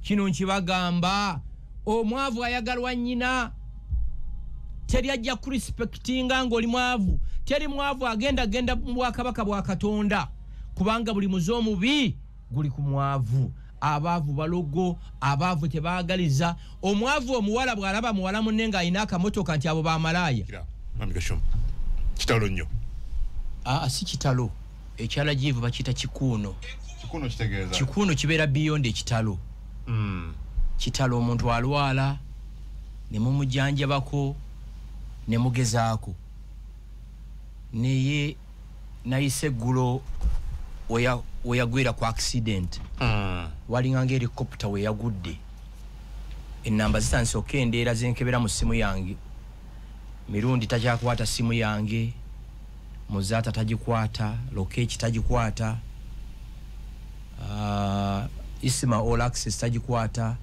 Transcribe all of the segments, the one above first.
Kino nkibagamba, omwavu ayagalwa nnyina. Teri ajja kurespectinga ng'oli mwavu. Teri mwavu agenda genda mu bwakabaka bwa Katonda, kubanga buli muze omubi guli ku mwavu. Abaavu balogo, abaavu tebaagaliza. Omwavu omuwala bw'alaba muwala munne ng'alina akamotoka nti abo bamalaaya. Kitalo nnyo. Si kitalo. Ekyalajivu bakiyita kikuuno. Kikuuno kitegeeza? Kikuuno kibeera beyond ekitalo. Kitalo omuntu alwala ne mumujjanjabako ne mugezaako. Naye nayise eggulo weyagwira ku accident. Walinga nga helicopter weyagudde. Ennamba zitandise okukendeera zenkebera mu ssimu yange. Mirundi takyakwata ssimu yange, Muzaata tagikwata, Lokech tagikwata, Isma All Access tagikwata,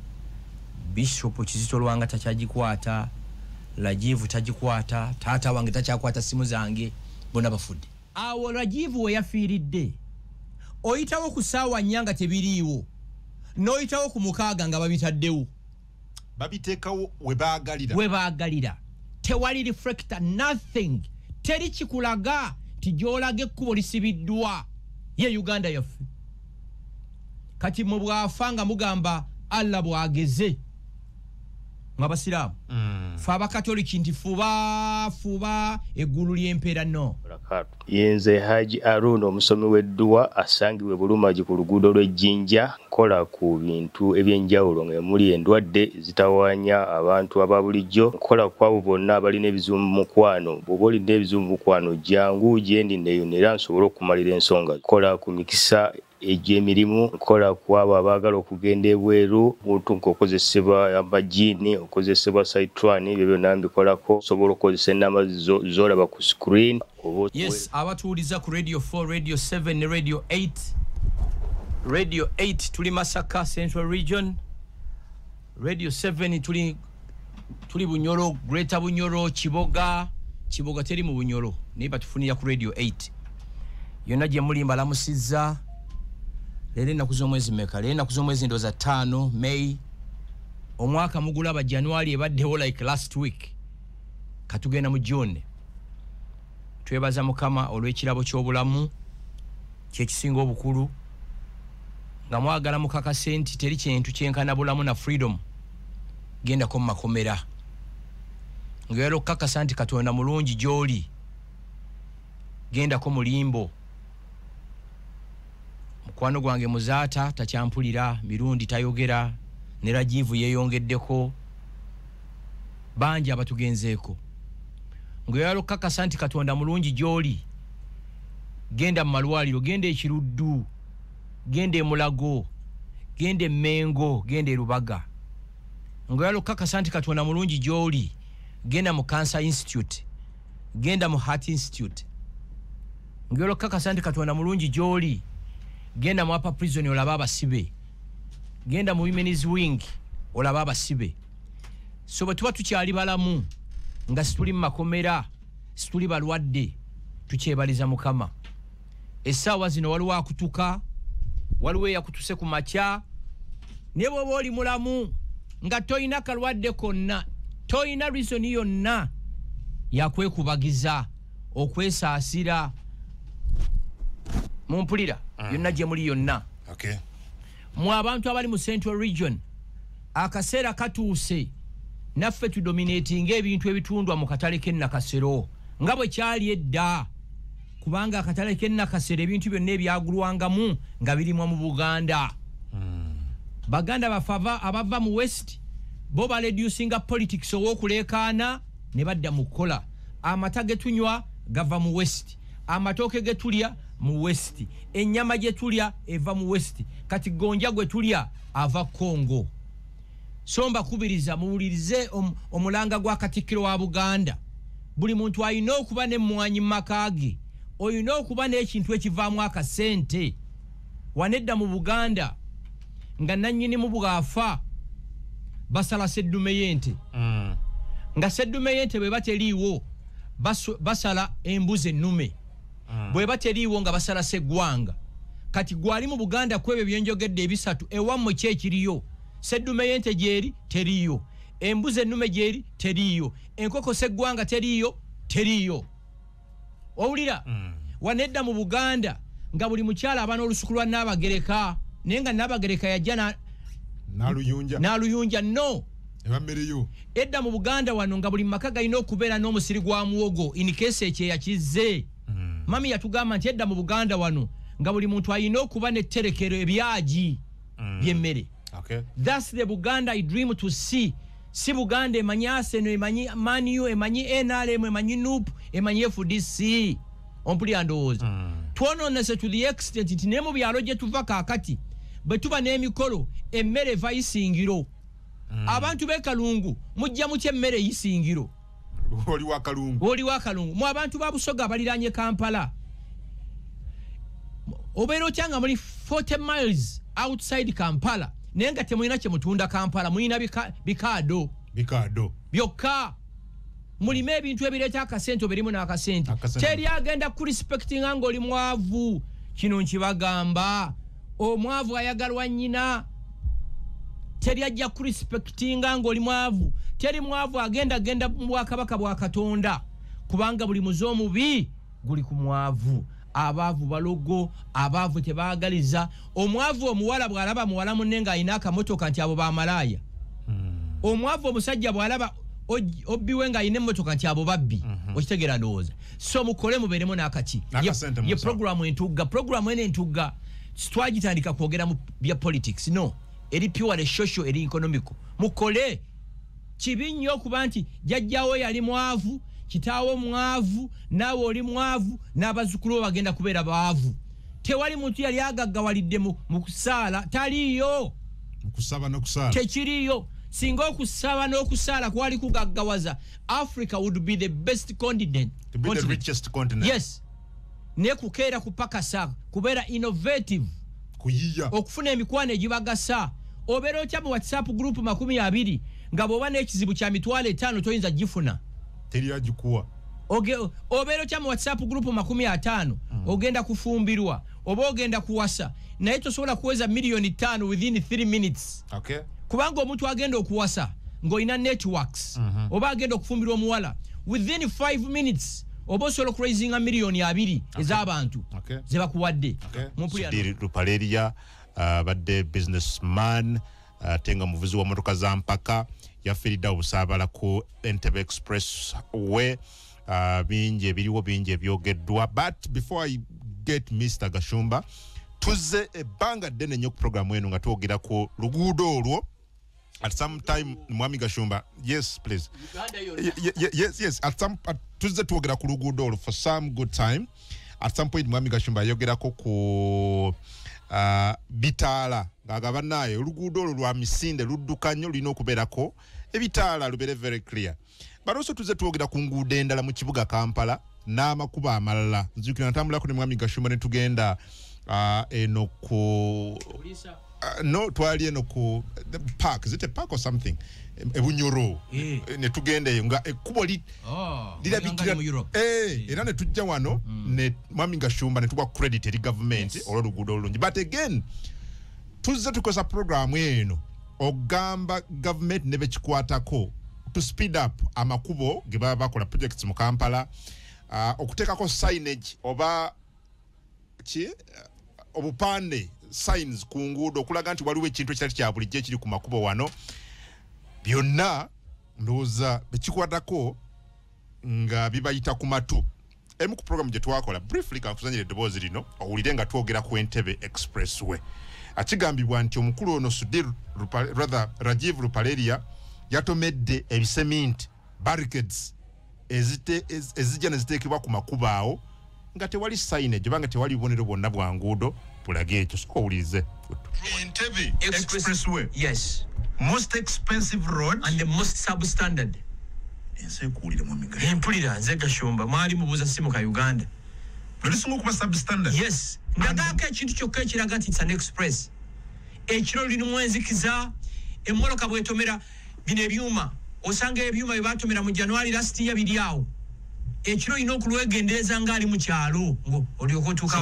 Bishop Kizito Lwanga takyagikwata, Rajivu tagikwata, taata wange takyakwata ssimu zange, bonna bafudde. Awo Rajivu we yafiiridde, oyitawo ku ssaawa 4 nga tebiriiwo, n'oyitawo ku 6 nga babitaddewo. Babiteekawo we baagalira. We baagalira. Tewali reflector, nothing. Teri kikulaga nti gy'olaga ekkubo lisibiddwa. Ye Uganda yaffe. Kati mwe bw'afa nga mugamba Allah bw'ageze. Mwe Abasiraamu. Ffe Abakatoliki nti fuba, fuba eggulu ly'empeera no. Yenze Haji Aruna omusomi w'edduwa asangibwa e Bulumagi ku luguudo lw'Ejjinja. Nkola ku bintu eby'enjawulo nga muli endwadde ezitawaanya abantu aba bulijjo. Nkola ku abo bonna abalina ebizibu mu mukwano. Bw'oba olina ebizibu mu mukwano jangu gye ndi neeyune era nsobole okumalira ensonga. Nkola ku mikisa egy'emirimu, nkola ku abo abaagala okugenda ebweru, muntu ng'okozesebwa amajiini, okozesebwa saitwani, ebyo byonna mbikolako. Osobola okukozesa ennamba z'olaba ku screen. Yes, abatuuliza ku Radio 4, Radio 7 ne Radio 8. Radio 8 tuli Masaka Central Region. Radio 7 tuli Bunyoro, Greater Bunyoro, Kiboga. Kiboga teri mu Bunyoro, naye batufunira ku Radio 8. Yonna gye muli mbalamusizza. Leero ennaku z'omwezi mmeka? Leero ennaku z'omwezi ndowooza 5 May. Omwaka mugulaba January ebaddewo like last week. Katugenda mu June. Twebaza Mukama olw'ekirabo ky'obulamu kyekisinga obukulu. Nga mwagala mukakase nti teri kintu kyenkana bulamu na freedom. Gendako mu makomera. Ng'oyagala okukakasa nti Katonda mulungi gy'oli, gendako mu limbo. Mukwano gwange Muzaata takyampulira, Mirundi tayogera, ne Rajivu yeeyongeddeko, bangi abatugenzeeko. Ng'oyagala okukakasa nti Katonda mulungi gy'oli, genda mu malwaliro, genda e Kiruddu, genda e Mulago, genda e Mmengo, genda e Lubaga. Ng'oyagala okukakasa nti Katonda mulungi gy'oli, genda mu Cancer Institute, genda mu Heart Institute. Ng'oyagala okukakasa nti Katonda mulungi gy'oli, genda mu Upper Prison olabe abasibe, genda mu Women's Wing olabe abasibe. So bwe tuba tukyali balamu nga situli mu makomera, situli balwadde, tukyebaliza Mukama. Essaawa zino waliwo akutuka, waliwo eyakutuse ku makya, naye bw'oba oli mulamu nga toyina kalwadde konna, toyina reason yonna yakwekubagiza, okwesaasira. Mumpulira yonna gye muli yonna. Mwe abantu abali mu Central Region, akaseera katuuse naffe tudominatinga ebintu ebitundwa mu katale k'e Nakasero nga bwe kyali edda, kubanga akatale k'e Nakasero ebintu byonna ebyagulwangamu nga birimwa mu Buganda. Baganda baffe abava mu West bo baleducinga politics ow'okuleekaana ne badda mu kukola. Amata ge tunywa gava mu West, amatooke ge tulya mu West, ennyama gye tulya eva mu West, kati gonja gwe tulya ava Congo. So mbakubiriza muwulirize omulanga gwa Katikkiro wa Buganda. Buli muntu alina okuba n'emmwanyi mu maka ge, olina okuba n'ekintu ekivaamu akasente. Wanedda mu Buganda nga nannyinimu bw'afa basala seddume y'ente. Nga seddume y'ente bw'eba teriiwo, basala embuzi ennume. Bw'eba teriiwo nga basala seggwanga. Kati gwali mu Buganda ku ebyo bye njogedde ebisatu, ewammwe ki ekiriyo? Seddume y'ente gyeri teriiyo. Embuzi ennume gyeri teriiyo. Enkoko seggwanga teriiyo, teriiyo. Owulira? Wanedda mu Buganda nga buli mukyala aba n'olusuku lwa Nnaabagereka, naye nga Nnaabagereka yajja n'aluyunja. N'aluyunja no. Eba mmereyo. Edda mu Buganda wano nga buli maka galina okubeera n'omusiri gwa muwogo in case ekyeya kizze. Mami yatugamba nti edda mu Buganda wano nga buli muntu alina okuba n'etterekero ebyagi by'emmere. Okay. That's the Buganda I dream to see. Si Buganda emanyi Arsenal, emanyi Man U, emanyi NRM, emanyi NUP, emanyi FDC. Ompulira ndowooza. Twonoonese to the extent nti ne mu byalo gye tuva kaakati bwe tuba n'emikolo emmere eva Isingiro. Abantu b'e Kalungu mujja mutya emmere Isingiro? Oli wa Kalungu. Oli wa Kalungu. Mu abantu ba Busoga baliraanye Kampala. Obeera otya nga muli 40 miles outside Kampala naye nga temulina kye mutunda Kampala, mulina bikaado. Bikaado. Byokka. Mulime ebintu ebireeta akasente oberimu n'akasente. Teri agenda kurespectinga ng'oli mwavu. Kino nkibagamba. Omwavu ayagalwa nnyina. Teri ajja kurespectinga ng'oli mwavu. Teri mwavu agenda genda mu bwakabaka bwa Katonda. Kubanga buli muze omubi guli ku mwavu. Abaavu balogo, abaavu tebaagaliza. Omwavu omuwala bw'alaba muwala munne ng'alina akamotoka nti abo bamalaaya. Omwavu omusajja bw'alaba obbiwe ng'alina emmotoka nti abo babbi. Okitegeera ndowooza. So mukole mubeeremu n'akaki. Ye programu entugga. Programu eno entugga twagitandika kwogera mu bya politics. No. Eri pure social, eri economical. Mukole. Kibi nnyo okuba nti jjajjaawo yali mwavu, kitaawo mwavu, naawe oli mwavu, n'abazzukulu bo bagenda kubeera baavu. Tewali muntu yali agaggawalidde mu kusaala, taliiyo. Mu kusaba n'okusaala. Tekiriiyo. Singa okusaba n'okusaala kwali kugaggawaza, Africa would be the best continent. To be the richest continent. Yes. Ne kukeera kupakasa, kubeera innovative. Kuyiya. Okufuna emikwano egibagasa. Obeera otya mu WhatsApp group 20 nga bw'oba n'ekizibu kya 50,000 toyinza gifuna. Teri agikuwa. Obeera otya mu WhatsApp group 50 ogenda kufumbirwa oba ogenda kuwasa naye tosobola kuweza 5 million within 3 minutes. Okay. Kubanga omuntu agenda okuwasa ng'olina networks oba agenda okufumbirwa omuwala within 5 minutes oba osobola okuraisinga 2 million ez'abantu ze bakuwadde. Sudhir Ruparelia abadde businessman ate nga muvuzi wa motoka za mpaka, yafiiridde obusaabala ku Entebbe Express we. Bingi ebiriwo, bingi ebyogeddwa. But before I get Mr. Gashumba, tuzze ebbanga ddene nnyo ku programu eno nga twogera ku luguudo olwo. At some time, Mwami Gashumba, yes please. Yes, yes. At some tuzze twogera ku luguudo olwo for some good time. At some point Mwami Gashumba ayogerako ku bitaala ng'agaba naye oluguudo olwo lwa misinde ludduka nnyo, lulina okubeerako ebitaala lubeere very clear. But also tuzze twogera ku nguudo endala mu kibuga Kampala n'amakubo amalala. Nzijukira natambulako ne Mwami Gashumba ne tugenda eno ku no twali eno ku the park, is it a park or something, Ebunyoro. Ne tugenda eyo nga ekkubo lirabikira era ne tujja wano ne Mwami Gashumba ne tuwa credit eri government olw'oluguudo olulungi. But again tuzze tukozesa programu eno ogamba government ne bekikwatako to speed up amakubo ge baba bakola projects mu Kampala, okuteekako signage oba ki obupande signs ku nguudo okulaga nti waliwo ekintu ekitali kya bulijjo ekiri ku makubo wano. Byonna ndowooza bekikwatako nga bibayita ku matu. Emu ku program gye twakola briefly, kankuzanyira eddoboozi lino owulire nga twogera ku Entebbe Expressway. Akigambibwa nti omukulu ono Sudhir rather Rajiv Ruparelia yatomedde ebiseminti barricades ezijja ne ziteekebwa ku makubo awo nga tewali signage oba nga tewali bubonero bwonna bwa nguudo bulaga ekyo. Sooka owulirize. Entebbe Expressway. Yes. Most expensive road and the most substandard. Ensi ekuwulira Mwami Gashumba. Empulira nze Gashumba, mwali mubuuza simu ka Uganda. Lwe okuba substandard. Yes. Ndagaako ekintu kyokka ekiraga nti it's an express. Ekiro lirimu enzikiza, emmotoka bw'etomera bino ebyuma, osanga ebyuma bye baatomera mu January last year biri awo. Ekiro olina okulwegendereza ng'ali mu kyalo olyoka otuuka.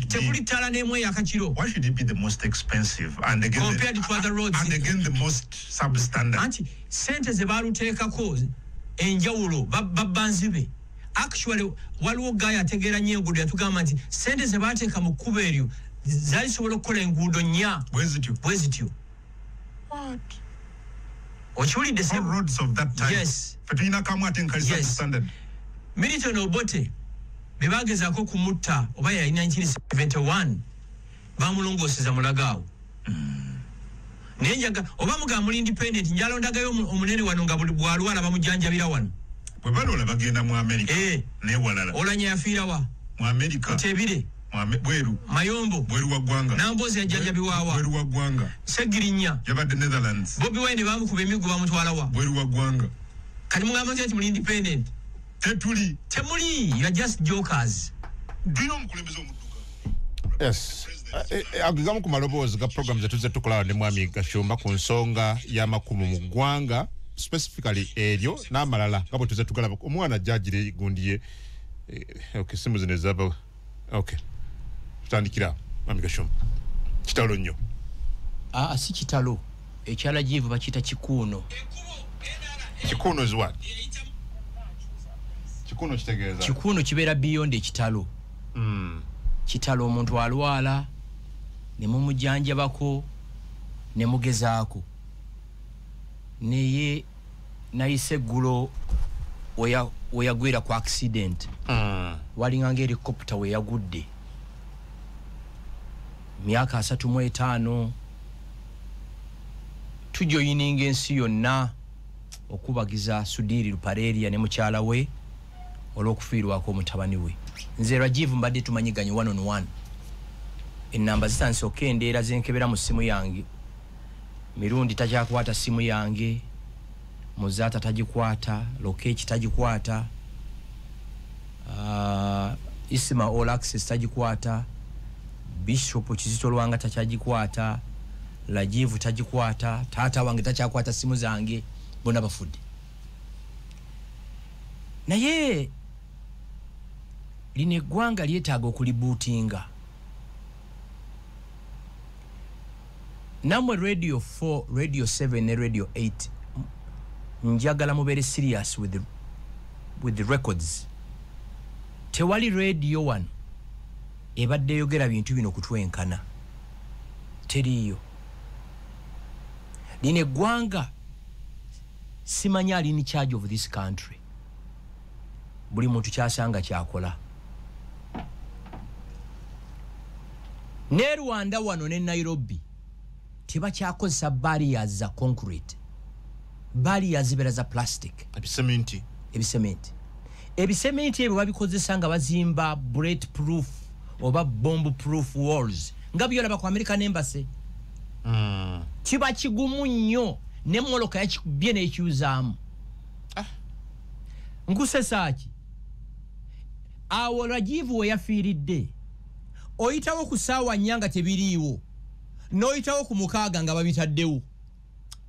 Tekuli ttaala n'emu eyakakiro. Why should it be the most expensive and again compared to other roads and again the most substandard? Anti sente ze baaluteekako enjawulo babba nzibe. Actually waliwo gaaya ategeera nnyo enguudo yatugamba nti sente ze baateeka mu kkubo eryo zaalisobola okukola enguudo nnya bwe zityo. What? Okiwulidde? All roads of that time. Yes. Ffe tulina kamu ate nkali substandard. Milton Obote be bagezaako okumutta oba yali 1971 bamulongooseza Mulago awo. Naye njaga oba mugamba muli independent, njalondagayo omunene wano nga buli bwalwala bamujjanjabira wano. Bwe balwala bagenda mu America newalala. Olanya yafiira wa? Mu America. Tebire. Bweru. Mayombo. Bweru wa ggwanga. Nambooze yajjanjabibwa wa? Bweru wa ggwanga. Ssegirinya. Yabadde Netherlands. Bobi Wine bamukuba emiggo bamutwala wa? Bweru wa ggwanga. Kati mugamba nti muli independent. Tetuli. Temuli, you are just jokers. Tulina omukulembeze omuddugavu. Yes. Agamu ku maloboozi ga program zetuze tukola ne Mwami Gashumba ku nsonga y'amakumu mu ggwanga, specifically eryo n'amalala nga bwe tuze tugalaba. Omwana ajja gundi ye. Okay, simu zino ezaba. Okay. Tutandikira Mwami Gashumba. Kitalo nnyo. Si kitalo. Ekyala jivu bakiyita kikuuno. Kikuuno is what? Kikuuno kitegeeza. Kikuuno kibeera beyond ekitalo. Kitalo omuntu alwala ne mumujjanjabako ne mugezaako. Naye nayise eggulo weyagwira ku accident. Walinga nga helicopter weyagudde. Myaka 35 tujoyininga ensi yonna okubagiza Sudhir Ruparelia ne mukyala we olw'okufiirwako omutabani we. Nze Rajiv mbadde tumanyiganye one on one. Ennamba zitandise okendeera zenkebera mu ssimu yange. Mirundi takyakwata ssimu yange, Muzaata tagikwata, Lokech tagikwata, Isma All Access tagikwata, Bishop Kizito Lwanga takyagikwata, Rajiv tagikwata, taata wange takyakwata ssimu zange, bonna bafudde. Naye lino eggwanga lyetaaga okulibuutinga. Nammwe Radio 4, Radio 7 ne Radio 8 njagala mubeere serious with the records. Tewali radio wano ebadde eyogera bintu bino kutwenkana. Teriiyo. Lino eggwanga simanyi ali in charge of this country. Buli muntu kyasanga kyakola. Ne Rwanda wano ne Nairobi tebakyakozesa barriers za concrete. Barriers zibeera za plastic. Ebisementi. Ebisementi. Ebisementi ebyo babikozesa nga bazimba bullet proof oba bomb proof walls. Nga byolaba ku American Embassy. Kiba kigumu nnyo n'emmoloka yakikubye n'ekyuzaamu. Nkusesa ki? Awo Rajiv we yafiiridde. Oyitawo ku ssaawa nnya nga tebiriiwo. N'oyitawo ku 6 nga babitaddewo.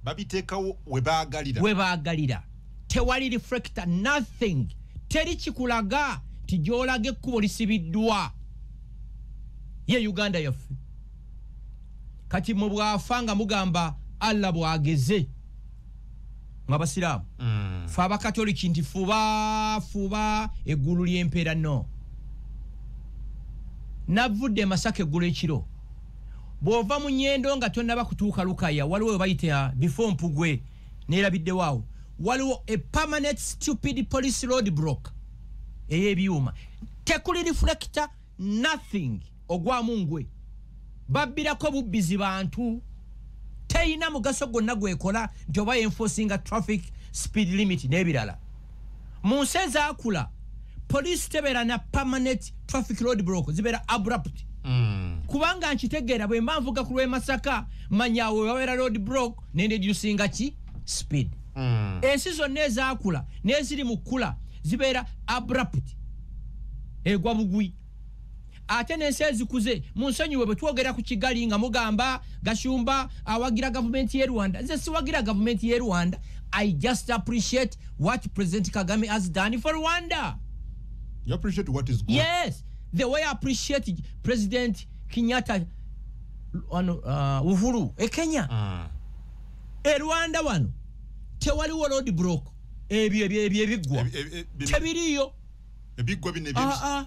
Babiteekawo we baagalira. We baagalira. Tewali reflector, nothing. Teri kikulaga nti gy'olaga ekkubo lisibiddwa. Ye Uganda yaffe. Kati mu bwafa nga mugamba Allah bwageze. Ng'abasiraamu. Ffe abakatoliki nti fuba fuba eggulu ly'empeera no. Navudde Masaka eggulo ekiro. Bw'ova mu Nyendo nga tonnaba kutuuka Lukaya, waliwo we bayita before Mpugwe, neerabiddewo awo. Waliwo a permanent stupid police road block ey'ebyuma. Tekuli reflector, nothing. Ogwamu ngwe. Babbirako bubbizi bantu. Teyina mugaso gwonna gwekola nti oba enforcinga traffic speed limit n'ebirala. Mu nsi ezaakula, police tebeera na permanent traffic road block, zibeera abrupt. Kubanga nkitegeera bwe mba nvuga ku lw'e Masaka, manya awo wabeera road block nendeducinga ki speed. Ensi zonna ezaakula n'eziri mu kkula zibeera abrupt, egwa bugwi. Ate n'ensi ezikuze munsonyiwe bwe twogera ku Kigali nga mugamba Gashumba awagira gavumenti y'e Rwanda. Nze siwagira gavumenti y'e Rwanda. I just appreciate what President Kagame has done for Rwanda. You appreciate what is good. Yes, the way I appreciate President Kenyatta Uhuru e Kenya. E Rwanda wano tewaliwo road block ebyo ebiggwa tebiriyo ebiggwa bino ebyo.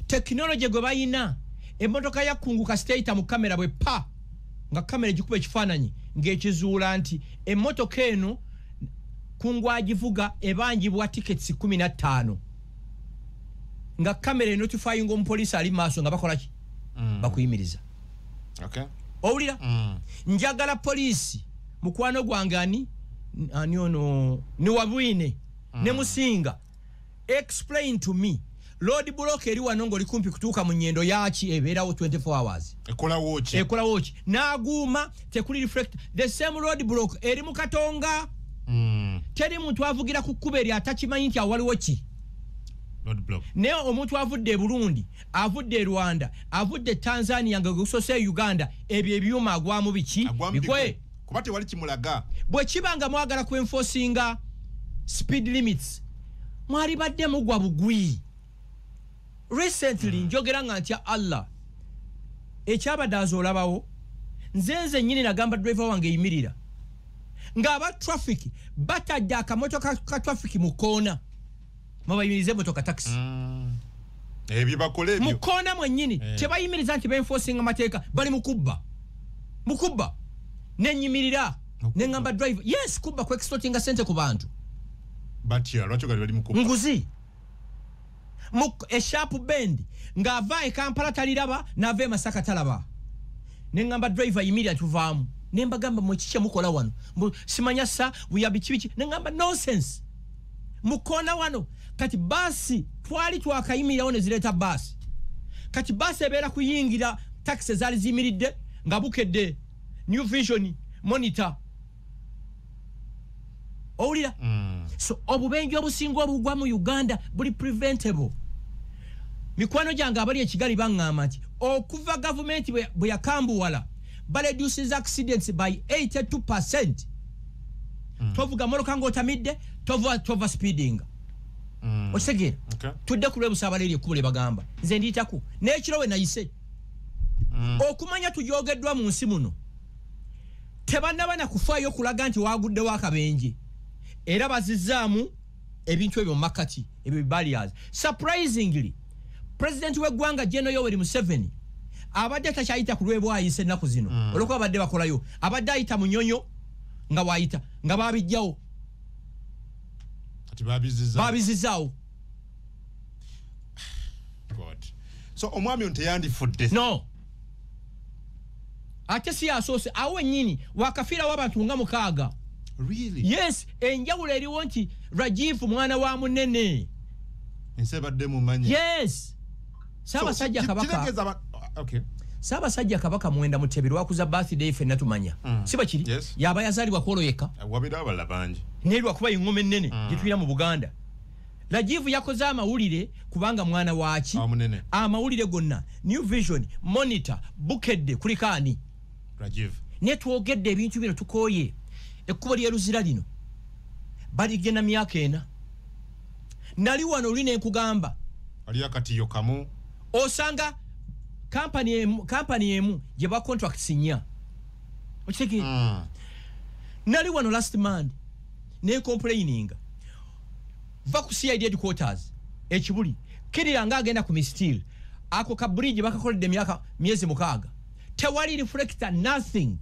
Technology gwe bayina, emmotoka yakunguka state mu kamera bwe pa nga kamera egikuba ekifaananyi ng'ekizuula nti emmotoka eno kungu agivuga ebanjibwa tickets 15 nga kamera enotifying omupoliisi ali maaso nga bakola ki? Bakuyimiriza. Okay. Owulira? Njagala poliisi mukwano gwange ani ono ni Wabwine ne Musinga, explain to me road block eri wano ng'oli kumpi kutuuka mu nyendo yaki ebeerawo 24 hours ekola woki n'aguuma tekuli reflect. The same road block eri mu Katonga. Teri muntu avugira ku kkubo eri atakimanyi nti awaliwo ki naye omuntu avudde e Burundi, avudde e Rwanda, avudde e Tanzania nga gusose e Uganda, ebyo ebyuma agwamu biki bikwe kuba tewali kimulaga. Bwe kiba nga mwagala ku enforcinga speed limits mwali badde mugwa bugwi. Recently njogera nga ntya Allah ekyabadaaza olabawo, nze nnyini nagamba driver wange yimirira ng'aba traffic batadde akamotoka ka traffic mu koona, mubayimirize emotoka taxi ebyo bakole ebyo mu koona mwennyini. Tebayimiriza nti benforcinga amateeka, bali mukubba nenyimirira neŋŋamba driver yes, kubba ku extortinga sente ku bantu batya lwaki bali mukubba nguzi e sharp bend ng'ava e Kampala taliraba n'ava e Masaka talaba. Neŋŋamba driver yimirira tuvaamu, nembagamba mwe kiki mukola wano, simanya sa we are biki, neŋŋamba nonsense mukona wano. Kati basi twali twakayimirirawo ne zireeta baasi. Kati baasi ebeera kuyingira taxi ezaali ziyimiridde nga Bukedde, New Vision, Monitor. Owulira? So obubenje obusinga obugwa mu Uganda buli preventable. Mikwano gyange abali e Kigali baŋŋamba nti okuva gavumenti bwe yakambuwala bareduces accidents by 82%. Tovuga mmotoka ng'otamidde, tova speeding. Okitegeera? Tudde ku lw'ebusaabala eri ekkubo lye bagamba nze ndiyitako n'ekiro we nayise. Okumanya tujogeddwa mu nsi muno, tebannaba na kufaayo okulaga nti waaguddewo akabenje, era bazizzaamu ebintu ebyo mu makkati ebyo barriers. Surprisingly, President w'eggwanga General Yoweri Museveni abadde takyayita ku lw'ebwayise ennaku zino, olw'okuba abadde bakolayo, abadde ayita Munyonyo nga waayita nga babijjawo, babizizzaawo. So omwami ono teyandifudde. No, ate si yasoose, awo wennyini wakafiirawo abantu nga 6. Really? Yes, enjawulo eriwo nti Rajiv mwana wa Munene, ensi ebadde mumanyi. Yes, Ssaabasajja Kabaka. Ssaabasajja Kabaka Mwenda Mutebi lwakuza birthday ffenna tumanya. Si bwe kiri? Yes. Yaba yazaalibwa ku olwo yekka, wabeerawo abalala bangi naye lwakuba engoma ennene gye tulina mu Buganda. Rajiv yakoze amawulire kubanga mwana waaki, amawulire gonna New Vision, Monitor, Bukedde kuliko ani? Rajiv. Naye twogedde ebintu bino tukooye. Ekkubo ly'e Luzira lino baligenda myaka 4. Nali wano oli ne nkugamba waliyo akatiyo kamu, osanga kampani emu gye ba contracts 4. Okitegeera? Nali wano last month ne complaininga va ku CID headquarters ekibuli kirira nga agenda ku Mistil, ako ka bridge bakakoledde emyaka myezi 6, tewali reflector, nothing.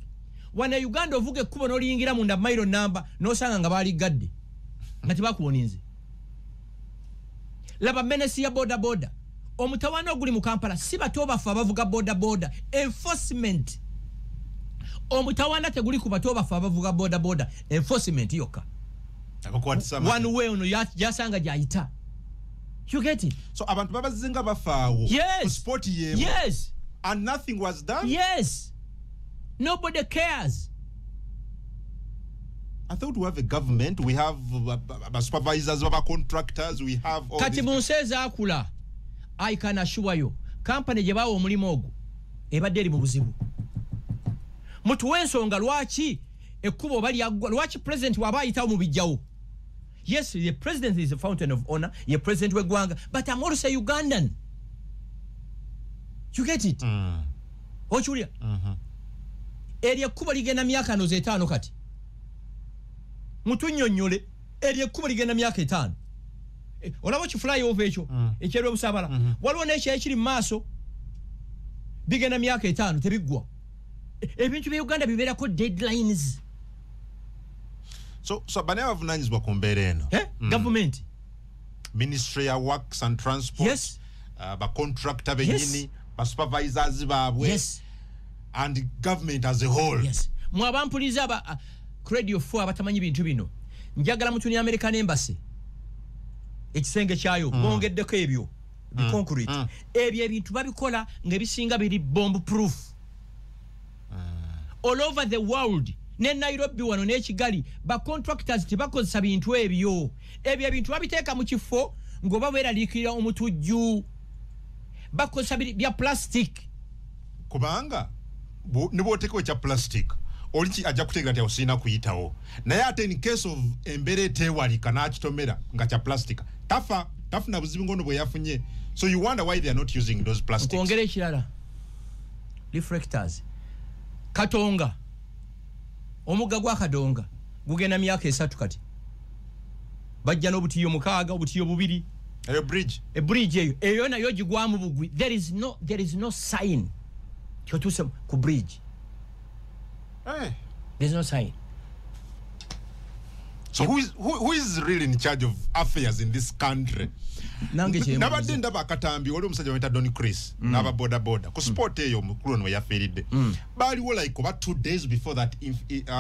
Wana Uganda ovuga ekkubo n'oliyingira munda mailo namba n'osanga nga baaligadde nga tebakuwoninze. Laba menesi ya boda boda, omutawaana oguli mu Kampala si bato baffe abavuga boda boda, enforcement. Omutawaana teguli ku bato baffe abavuga boda boda, enforcement yokka. One way ono yasanga gyayita. You get it? So abantu babazinga bafaawo. Yes. Sport yemu. Yes. And nothing was done? Yes. Nobody cares. I thought we have a government, we have supervisors, we have contractors, we have all Kati mu nsi ezaakula, I can assure you, company gye baawa omulimu ogwo ebadde eri mu buzibu. Mutuwe ensonga lwaki ekkubo balyaggwa, lwaki president waba ayitawo mu bijjawo. Yes, the president is a fountain of honor, ye president w'eggwanga, but I'm also a Ugandan. You get it? Okiwulira? Eryo ekkubo ligenda myaka noza 5 kati. Mutunnyonnyole, eryo ekkubo ligenda myaka 5. Olaba ki flyover ekyo ekyerwa Busabala, waliwo n'ekyo ekiri mu maaso, bigenda myaka 5 tebiggwa. Ebintu bya Uganda bibeerako deadlines. So bani abavunaanyizibwa ku mbeera eno? Government, Ministry ya Works and Transport, yes, bacontractor bennyini, basupervisors baabwe, yes, and government as a whole. Yes. Mwe abampuliza aba Radio 4 abatamanyi bintu bino, njagala mutunye American Embassy ekisenge kyayo, bongeddeko ebyo bi concrete. Ebyo ebintu babikola ng'ebisinga biri bomb proof. All over the world, ne Nairobi wano ne Kigali, ba contractors tebakozesa bintu ebyo. Ebyo ebintu babiteeka mu kifo ng'oba beeraliikirira omutujju. Bakozesa bya plastic. Kubanga ne bw'oteekawo ekya plastic, oli ajja kutegeera nti awo sirina kuyitawo. Naye ate in case of embeera eteewalika n'akitomera nga kya plastic, tafa, tafuna buzibu ng'ono bwe yafunye. So you wonder why they are not using those plastics. Nkwongera ekirala, reflectors. Katonga, omugga gwa Kadonga gugenda myaka 3 kati. Bajja n'obutiyo 6, obutiyo 2. Eyo bridge. E bridge eyo, eyo nayo gigwamu bugwi. There is no sign kyotuuse ku bridge. Hey. There's no sign. So who is really in charge of affairs in this country? Nabadde ndaba akatambi, waliwo omusajja bamuyita Don Chris, n'aba boda boda ku spot eyo omukulu ono we yafiiridde. Baaliwo like oba 2 days before that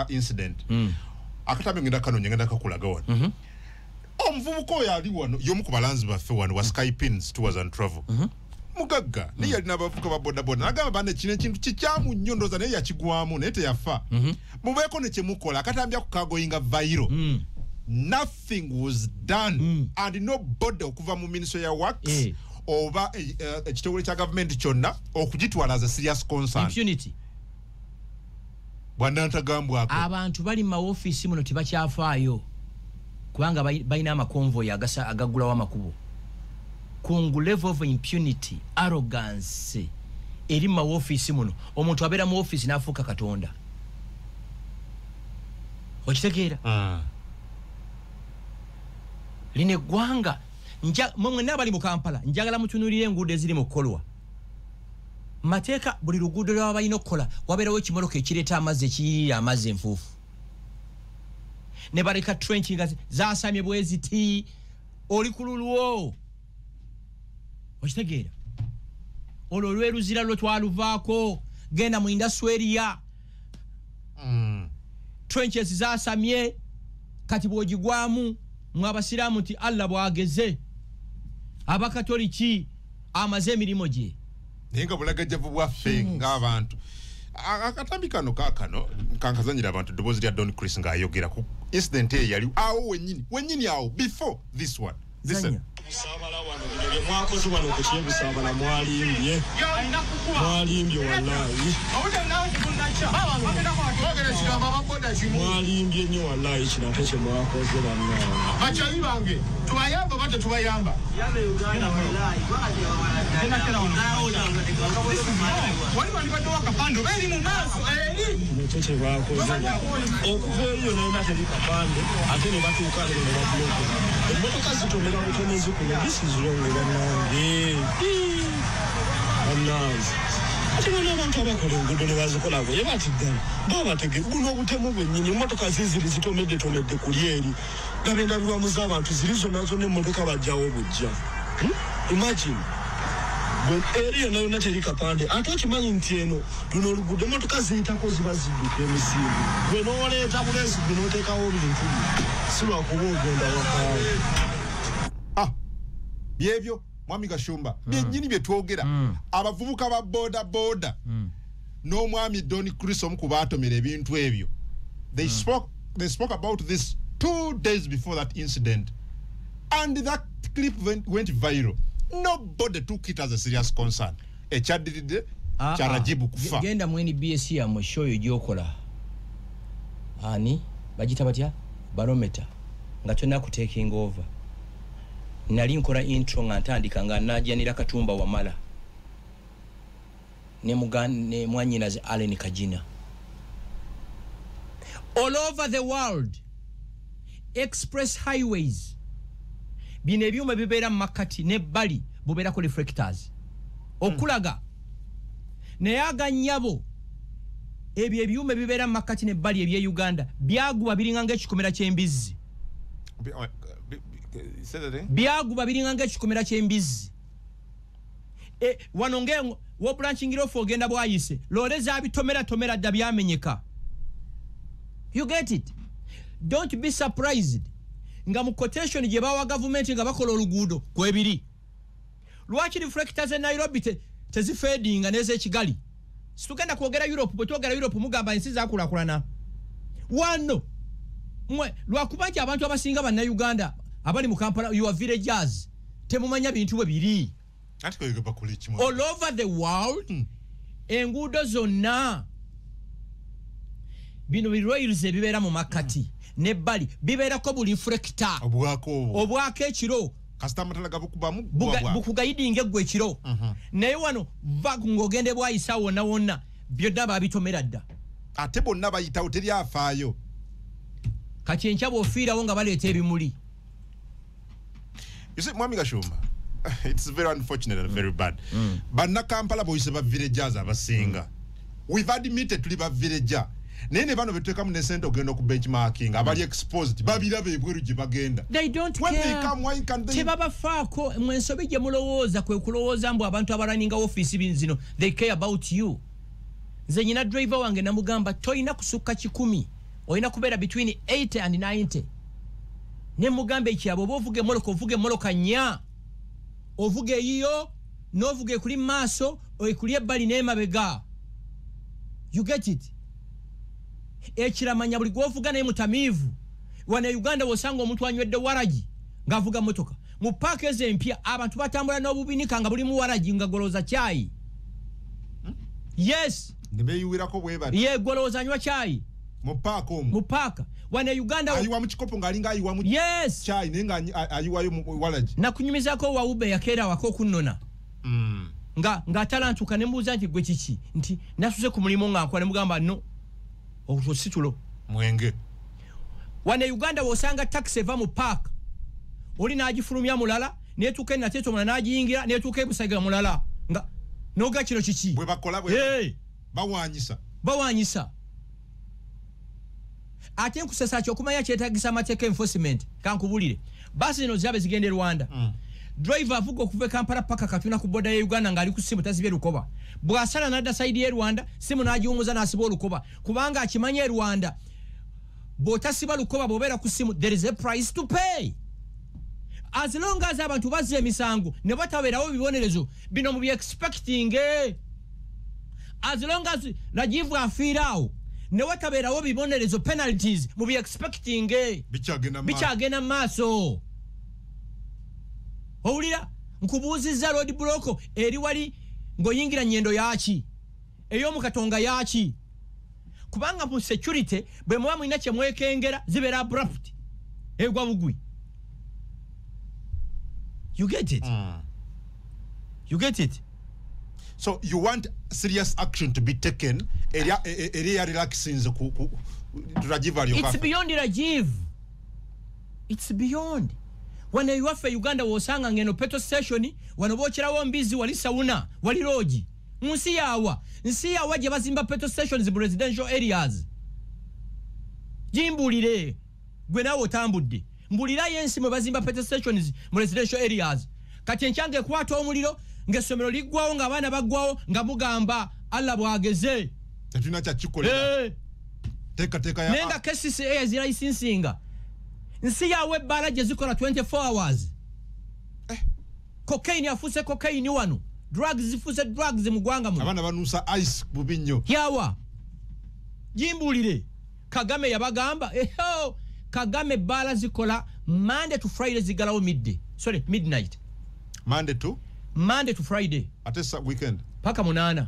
incident. Akatambi ngenda kanoonya, ngenda kakulaga wano. Omuvubuka oyo ali wano y'omu ku balanzi baffe wano wa Sky Pins Tours and Travel. Mugagga, naye yalina abavubuka ba boda boda. N'agamba bane kino ekintu kikyamu nnyo, ndowooza naye yakigwamu naye teyafa. Mubeeko ne kye mukola, akatambi ako kagoyinga viral. Nothing was done, and nobody okuva mu Ministry ya Works oba ekitongole kya government kyonna okugitwala as a serious concern. Impunity. Bwana ntagambwako. Abantu bali mu mawofiisi muno tebakyafaayo kubanga balina amakonvoyi agaggulawo amakubo. Kungu level of impunity, arrogance eri mu mawofiisi muno. Omuntu abeera mu ofiisi n'afuuka Katonda. Okitegeera? Lino eggwanga, mwenna abali mu Kampala, njagala mutunuulire enguudo eziri mu kukolwa. Mateeka buli luguudo lwaba balina okukola wabeerawo ekimotoka ekireeta amazzi, ekiyirira amazzi enfuufu. Ne baleka trench nga zaasamye bwe ziti, oli ku lulwo. Okitegeera? Olwo olw'eruzira lwe twaluvaako, genda mu industry area. Trenches zaasamye, kati bw'ogigwamu mwe abasiraamu nti Allah bw'ageze, abakatoliki amaze emirimu gye. Naye nga bulagajjavu bwaffe ng'abantu. Akatambi kano kaakano kankazanyira abantu eddoboozi lya Don Chris ng'ayogera ku incident eyo yali awo wennyini, wennyini awo before this one. Listen. Busabala wano bino bye mwakoze wano ku ky'Ebusabala mwalimbye. Mwalimbye wallahi. Mwalimbye nnyo wallahi kino ate kye mwakoze bannange. Bakyali bange tubayamba oba tetubayamba? Kino kyo kye bakoze okuva eyo nayona teri kapande ate ne batuuka ne babuloka. Emmotoka zitomera butomezi kuno. This is wrong bannange. Bannange. Ate bano abantu abakola enguudo ne bazikola ye bati ddala babatege guno obutemu bwennyini. Emmotoka ziziri zitomedde tomedde kuli eri gaba endabirwamu z'abantu ziri zonna zonna emmotoka bajjawo bujja. Imagine eri yonna yonna teri kapande ate okimanyi nti eno luno oluguudo emmotoka ziyitako ziba zidduka emisimbi gwe n'oleeta buleesi gwe n'oteekawo bintu si lwakuba ogenda wakaawo. Byebyo Mwami Gashumba byennyini bye twogera. Abavubuka ba boda boda n'omwami Don Chris omu ku baatomera ebintu ebyo, they spoke about this 2 days before that incident, and that clip went viral. Nobody took it as a serious concern. Ekyaddiridde kya Rajibu kufa. Genda mu NBS yammwe show eyo gy'okola, ani bagita batya, barometer. Nga tonna ku taking over, nali nkola intro nga ntandika nga najanira Katumba Wamala ne ne mwanyinaze Allen Kagina. All over the world, express highways, bino ebyuma bibeera mu makkati nebbali bubeerako reflectors okulaga. Naye aganyabo ebyo ebyuma bibeera mu makkati nebbali ebye Uganda byaguba biringa ng'ekikomera ky'embizzi. Byaguba biringa ng'ekikomera ky'embizzi. Wano nge wo branching off ogenda bwayise loole zabitomera tomera dda byamenyeka. You get it? Don't be surprised nga mu quotation gye bawa gavumenti nga bakola oluguudo kwebiri. Lwaki reflectors e Nairobi tezifedinga n'eze Kigali? Situgenda kwogera Europe, bwe twogera Europe mugamba ensi zakulaakulana. Wano mwe lwakuba nti abantu abasinga bannayuganda abali mu Kampala, you are villagers, temumanya bintu bwe biri. All over the world, enguudo zonna bino bi rails ebibeera mu makkati nebbali bibeerako bu reflector obwako ekiro bukugayidinga eggwe ekiro. Naye wano va ng'ogende bwayisa wonna wonna byonna babitomera dda, ate bonna bayitawo teri afaayo. Kati enkya bw'ofiirawo nga baleeta ebimuli. You see, Mwami Gashumba, it's very unfortunate and very bad. Bannakampala boyise ba villagers abasinga. We've admitted tuli ba villager. Naye ne bano beteekamu ne sente ogenda ku benchmarking abali exposed babiraba ebweru gye bagenda. They don't When care. They come, why can't they? Tebabafaako. Mwe ensobi gye mulowooza kwe kulowooza mbu abantu abaraninga ofiisi binzino they care about you. Nze nyina driver wange namugamba toyina kusukka 100, olina kubeera between 80 and 90. Ne mugamba ekyabo oba ovuga emmotoka, ovuga emmotoka nnya, ovuga eyiyo n'ovuga ekuli mu maaso, ekuli ebbali n'emabega. You get it? Ekiramanya buli gwovuga naye mutamiivu. Wano e Uganda wosanga omuntu anywedde waragi ng'avuga mmotoka. Mu paaka ezo empya abantu batambula n'obubinika nga bulimu waragi nga golooza kyayi. Yes. Ne beeyiwirako bwe bati. Ye golooza anywa kyayi. Mu paaka omwo. Mu paaka. Wano e Uganda ayiwa mu kikopo ng'alinga ayiwa mu yes kyayi naye nga ayiwayo mu waragi. Nakunyumizaako wa Uber yakeera waka okunnona. Nga ng'atalantuka ne mbuuza nti gwe kiki? Nti nasuze ku mulimu nga nkola, ne mugamba no. Olwo si tulo. Mwenge. Wano e Uganda wosanga taxi eva mu park, oli n'agifulumya mulala, neetuuka enateeto mulala n'agiyingira, neetuuka ebusaga mulala nga noga kino kiki? Bwe bakola bwe bawaanyisa. Bawaanyisa. Ate nkusesa ki okumanya kyetaagisa amateeka enforcement, kankubulire. Baasi zino zirabe zigenda e Rwanda. Driver avuga okuva e Kampala paka Katuna ku boda ya Uganda ng'ali ku ssimu tasibye lukoba. Bw'asala n'adda sayidi y'e Rwanda, simu n'agiwumuza n'asiba olukoba. Kubanga akimanya e Rwanda, bw'otasiba lukoba bw'obeera ku ssimu, there is a price to pay. As long as abantu bazza emisango ne batabeerawo bibonerezo, bino mu expecting. As long as Rajiv afiira awo ne watabeerawo bibonerezo, penalties, mu expecting. Bikyagenda mu maaso. Owulira nkubuuzizza road block eri wali ng'oyingira Nyendo yaki, ey'omu Katonga yaki. Kubanga mu security bwe muba mulina kye mwekengera zibeera abrupt, egwa bugwi. You get it? You get it? So you want serious action to be taken eri ya relaxing ku Rajiv alyoka. It's beyond Rajiv. It's beyond. Wano iwaffe Uganda wosanga ngeno petrol station, wano bokyerawo mbizi, wali sauna, wali lodge. Nsi yawa, nsi yawa gye bazimba petrol stations mu residential areas. Gimbulire gwe naawe otambudde, mbulirayo ensi mwe bazimba petrol stations mu residential areas. Kati enkyange ekwata omuliro ng'essomero liggwawo, ng'abaana baggwawo, nga mugamba Allah bw'ageze. Tetulina kyakikolera. Teekateeka ya naye nga KCCA zirayisinsinga. Nsi yawe ebbaala gye zikola 24 hours. Cocaine afuuse cocaine wano, drugs zifuuse drugs mu ggwanga muno. Abaana banuusa ice bubi nnyo. Yawa gimbulire. Kagame yabagamba eho, Kagame ebbaala zikola Monday to Friday zigalawo midday, sorry midnight. Monday to? Monday to Friday. Ate weekend paka 8.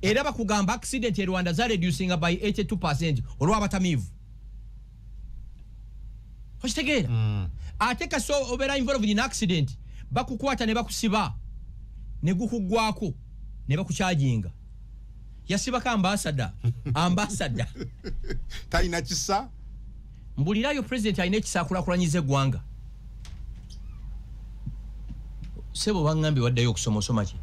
Era bakugamba accident e Rwanda za reducinga by 82% olw'abatamiivu. Okitegeera? Ate kaso obeera involved in accident, bakukwata ne bakusiba ne gukuggwako ne bakukyajinga. Yasibako ambassador. Ambassador talina kisa. Mbulirayo president alina ekisa akulaakulanyiza eggwanga. Sebo baŋŋambye waddayo okusoma, osoma ki?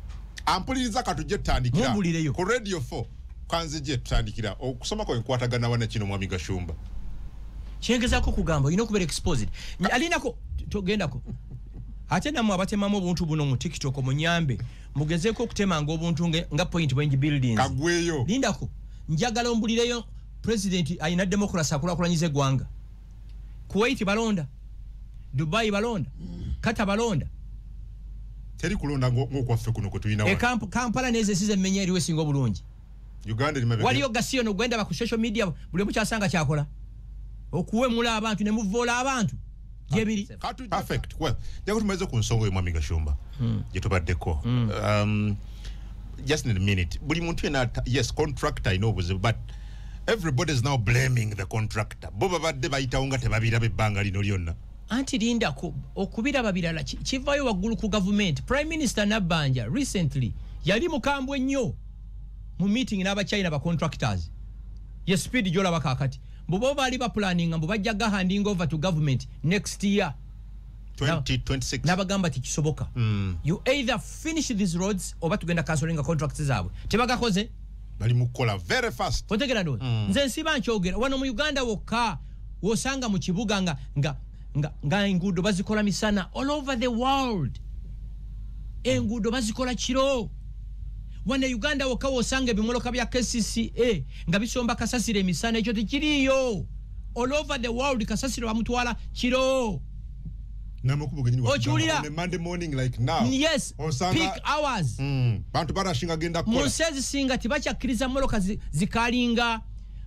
Ampuliriza, katujje tutandikira Mumbulireyo. ku Radio 4. Kanzije tutandikira okusoma kwa enkwatagana wana kino, mwami Gashumba. Kyengezaako kugamba, olina okubeera exposed. Alinako togendako. Ate nammwe abatemamu obuntu buno mu TikTok, munyambe mugezeeko okutemanga obuntu nga point bwengi buildings. Kagweyo. Lindako, njagala ombulireyo president alina democracy akulaakulanyiza eggwanga. Kuwait balonda, Dubai balonda, Qatar balonda. Teri kulonda ng'okwaffe kuno kwe tulina E wano. Kampala n'ezo ensi zemmenya eriwo esinga obulungi. Uganda eri mabega. Waliyo gasiyo nogwenda ku social media, buli omu kyasanga kyakola okuwemula abantu ne muvoola abantu gyebiri. Perfect. Well, jago tumalize ku nsonga eyo, mwami Gashumba, gye tubaddeko. Just in a minute, buli muntu yenna yes, contractor alina obuzibu, but everybody is now blaming the contractor. Bo babadde bayitawo nga tebabiraba ebbanga lino lyonna. Anti lindako, okubiraba birala, kivayo waggulu ku gavumenti. Prime Minister Nabbanja recently yali mukambwe nnyo mu meeting n'Abachina ba contractors. Ye speed gyolaba kaakati, mbu bo baali bapulaninga mbu bajja gahanding over to government next year. 2026. N'abagamba tikisoboka. You either finish these roads oba tugenda cancelinga contracts zaabwe. Tebagakoze. Bali mu kukola very fast. Otegera ndowooza nze nsiba nkyogera wano mu Uganda wokka wosanga mu kibuga nga enguudo bazikola misana. All over the world enguudo bazikola kiro. Wano e Uganda wokka wosanga ebimoloka bya KCCA nga bisomba kasasiro emisana. Ekyo tekiriiyo. All over the world kasasiro bamutwala kiro. Namakubo genyini. Okiwulira? On a Monday morning like now, yes, osanga peak hours. Bantu barashinga genda Mu kukola. nsi ezisinga tebakyakkiriza mmotoka zikalinga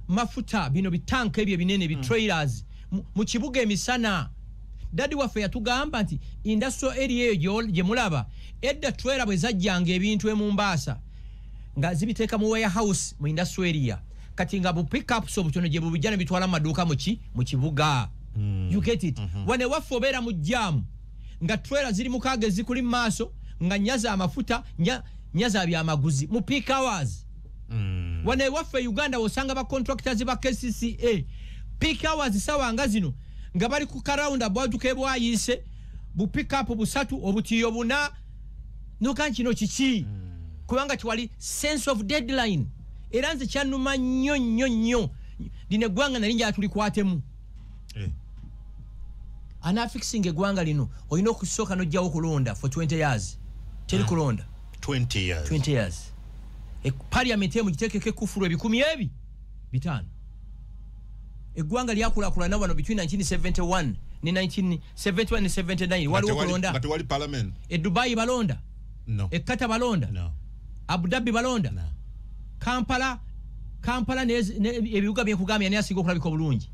mafuta, bino bitanka ebyo ebinene, bitrailers mu kibuga emisana. Daddy waffe yatugamba nti industrial area eyo gye mulaba, edda trailer bwe zajjanga ebintu e Mumbaasa nga zibiteeka mu warehouse mu industrial area, kati nga bu pickups obutono gye bubijja ne bitwala mu maduuka mu kibuga. You get it? Wane waffe obeera mu jam nga trailer ziri mukaaga ezikuli mu maaso, nga nnya za amafuta, nnya za byamaguzi mu peak hours. Wane waffe Uganda osanga ba contractors ba KCCA peak hours sawa nga zino nga bali ku karound about kebwayise, bu pick up busatu, obutiyo buna noka kino kiki? Kubanga tiwali sense of deadline. Era nze kyannuma nnyo nnyo nnyo, lino eggwanga nali njala tulikwatemu. Anafixing eggwanga lino olina okusooka n'ojjawo kulonda for 20 years. Teri kulonda. 20 years. 20 years. Parliament emu giteekeko ekufulu 25,000. Eggwanga lyakulaakulana wano between 1971 ne 1971 ne 79 waliwo kulonda? Nga tewali parliament. E Dubai balonda? No. E Qatar balonda? No. Abu Dhabi balonda? No. Kampala ebibuga byenkugambye ani asinga okulabika obulungi?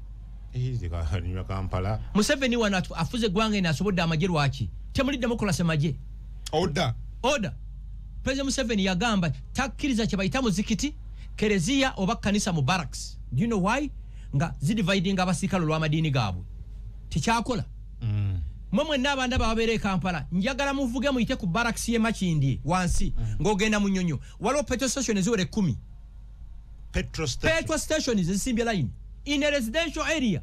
Nyuma Kampala. Museveni wano afuze eggwanga eno, asobodde amagye. Lwaki temuli democracy magye? Order. Order. President Museveni yagamba takkiriza kye bayita muzikiti, kereziya oba kanisa mu barracks. Do you know why? Nga zidividinga abasirikale olw'amadiini gaabwe. Tekyakola. Mwe mwenna abanda bababeera e Kampala, njagala muvuge muyite ku barracks y'e Makindye wansi, ng'ogenda mu Nnyonyo, waliwo petrol station eziwera 10. Petrol station. Petrol station ezisimbye line in a residential area.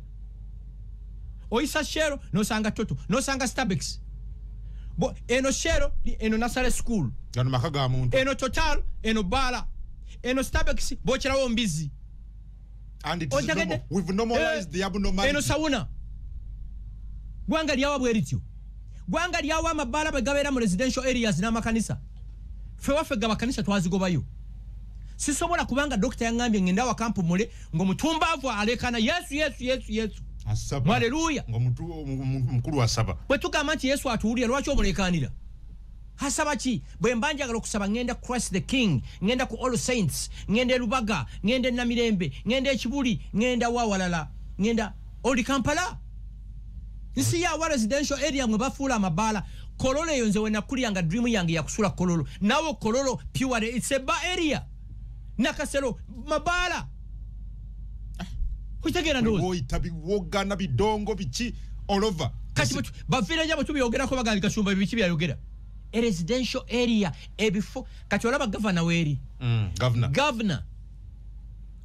Oyisa Shell nosanga Total nosanga Stabex. Bo eno Shell, eno nursery school. Gano maka ga muntu. Eno Total, eno bala, eno Stabex, bokyerawo mbizi. And it is Otegedde? normal. We've normalized the abnormality. Eno sauna. Gwanga lyawa bwe lityo, gwanga lyawa amabaala bwe gabeera mu residential areas n'amakanisa. Ffe waffe ga makanisa twazigobayo. Sisobola kubanga dokita yaŋŋambye ngenda awaka mpumule ng'omutumbaavu alekana Yesu, Yesu, Yesu, Yesu. Asaba. Haleluya. Ng'omuntu mukulu asaba. Bwe tugamba nti Yesu atuwulira, lwaki omulekanira? Asaba ki? Bwe mba njagala okusaba ŋŋenda Christ the King, ŋŋenda ku All Saints, ŋŋenda e Lubaga, ŋŋenda e Namirembe, ŋŋenda Ekibuli, ŋŋenda wawalala, ŋŋenda oli Kampala. Nsi yawa residential area mwe bafuula amabaala. Kololo eyo nze wenakulira nga dream yange yakusula Kololo. Nawe Kololo pure, it's a bar area. Nakasero mabaala. Okitegeera ndowooza? Woyita biwogana, bidongo, biki. All over. Kati baviira bwe tubyogerako bagamba Kasumba biki byayogera. A residential area ebifo kati olaba governor weeri. Governor.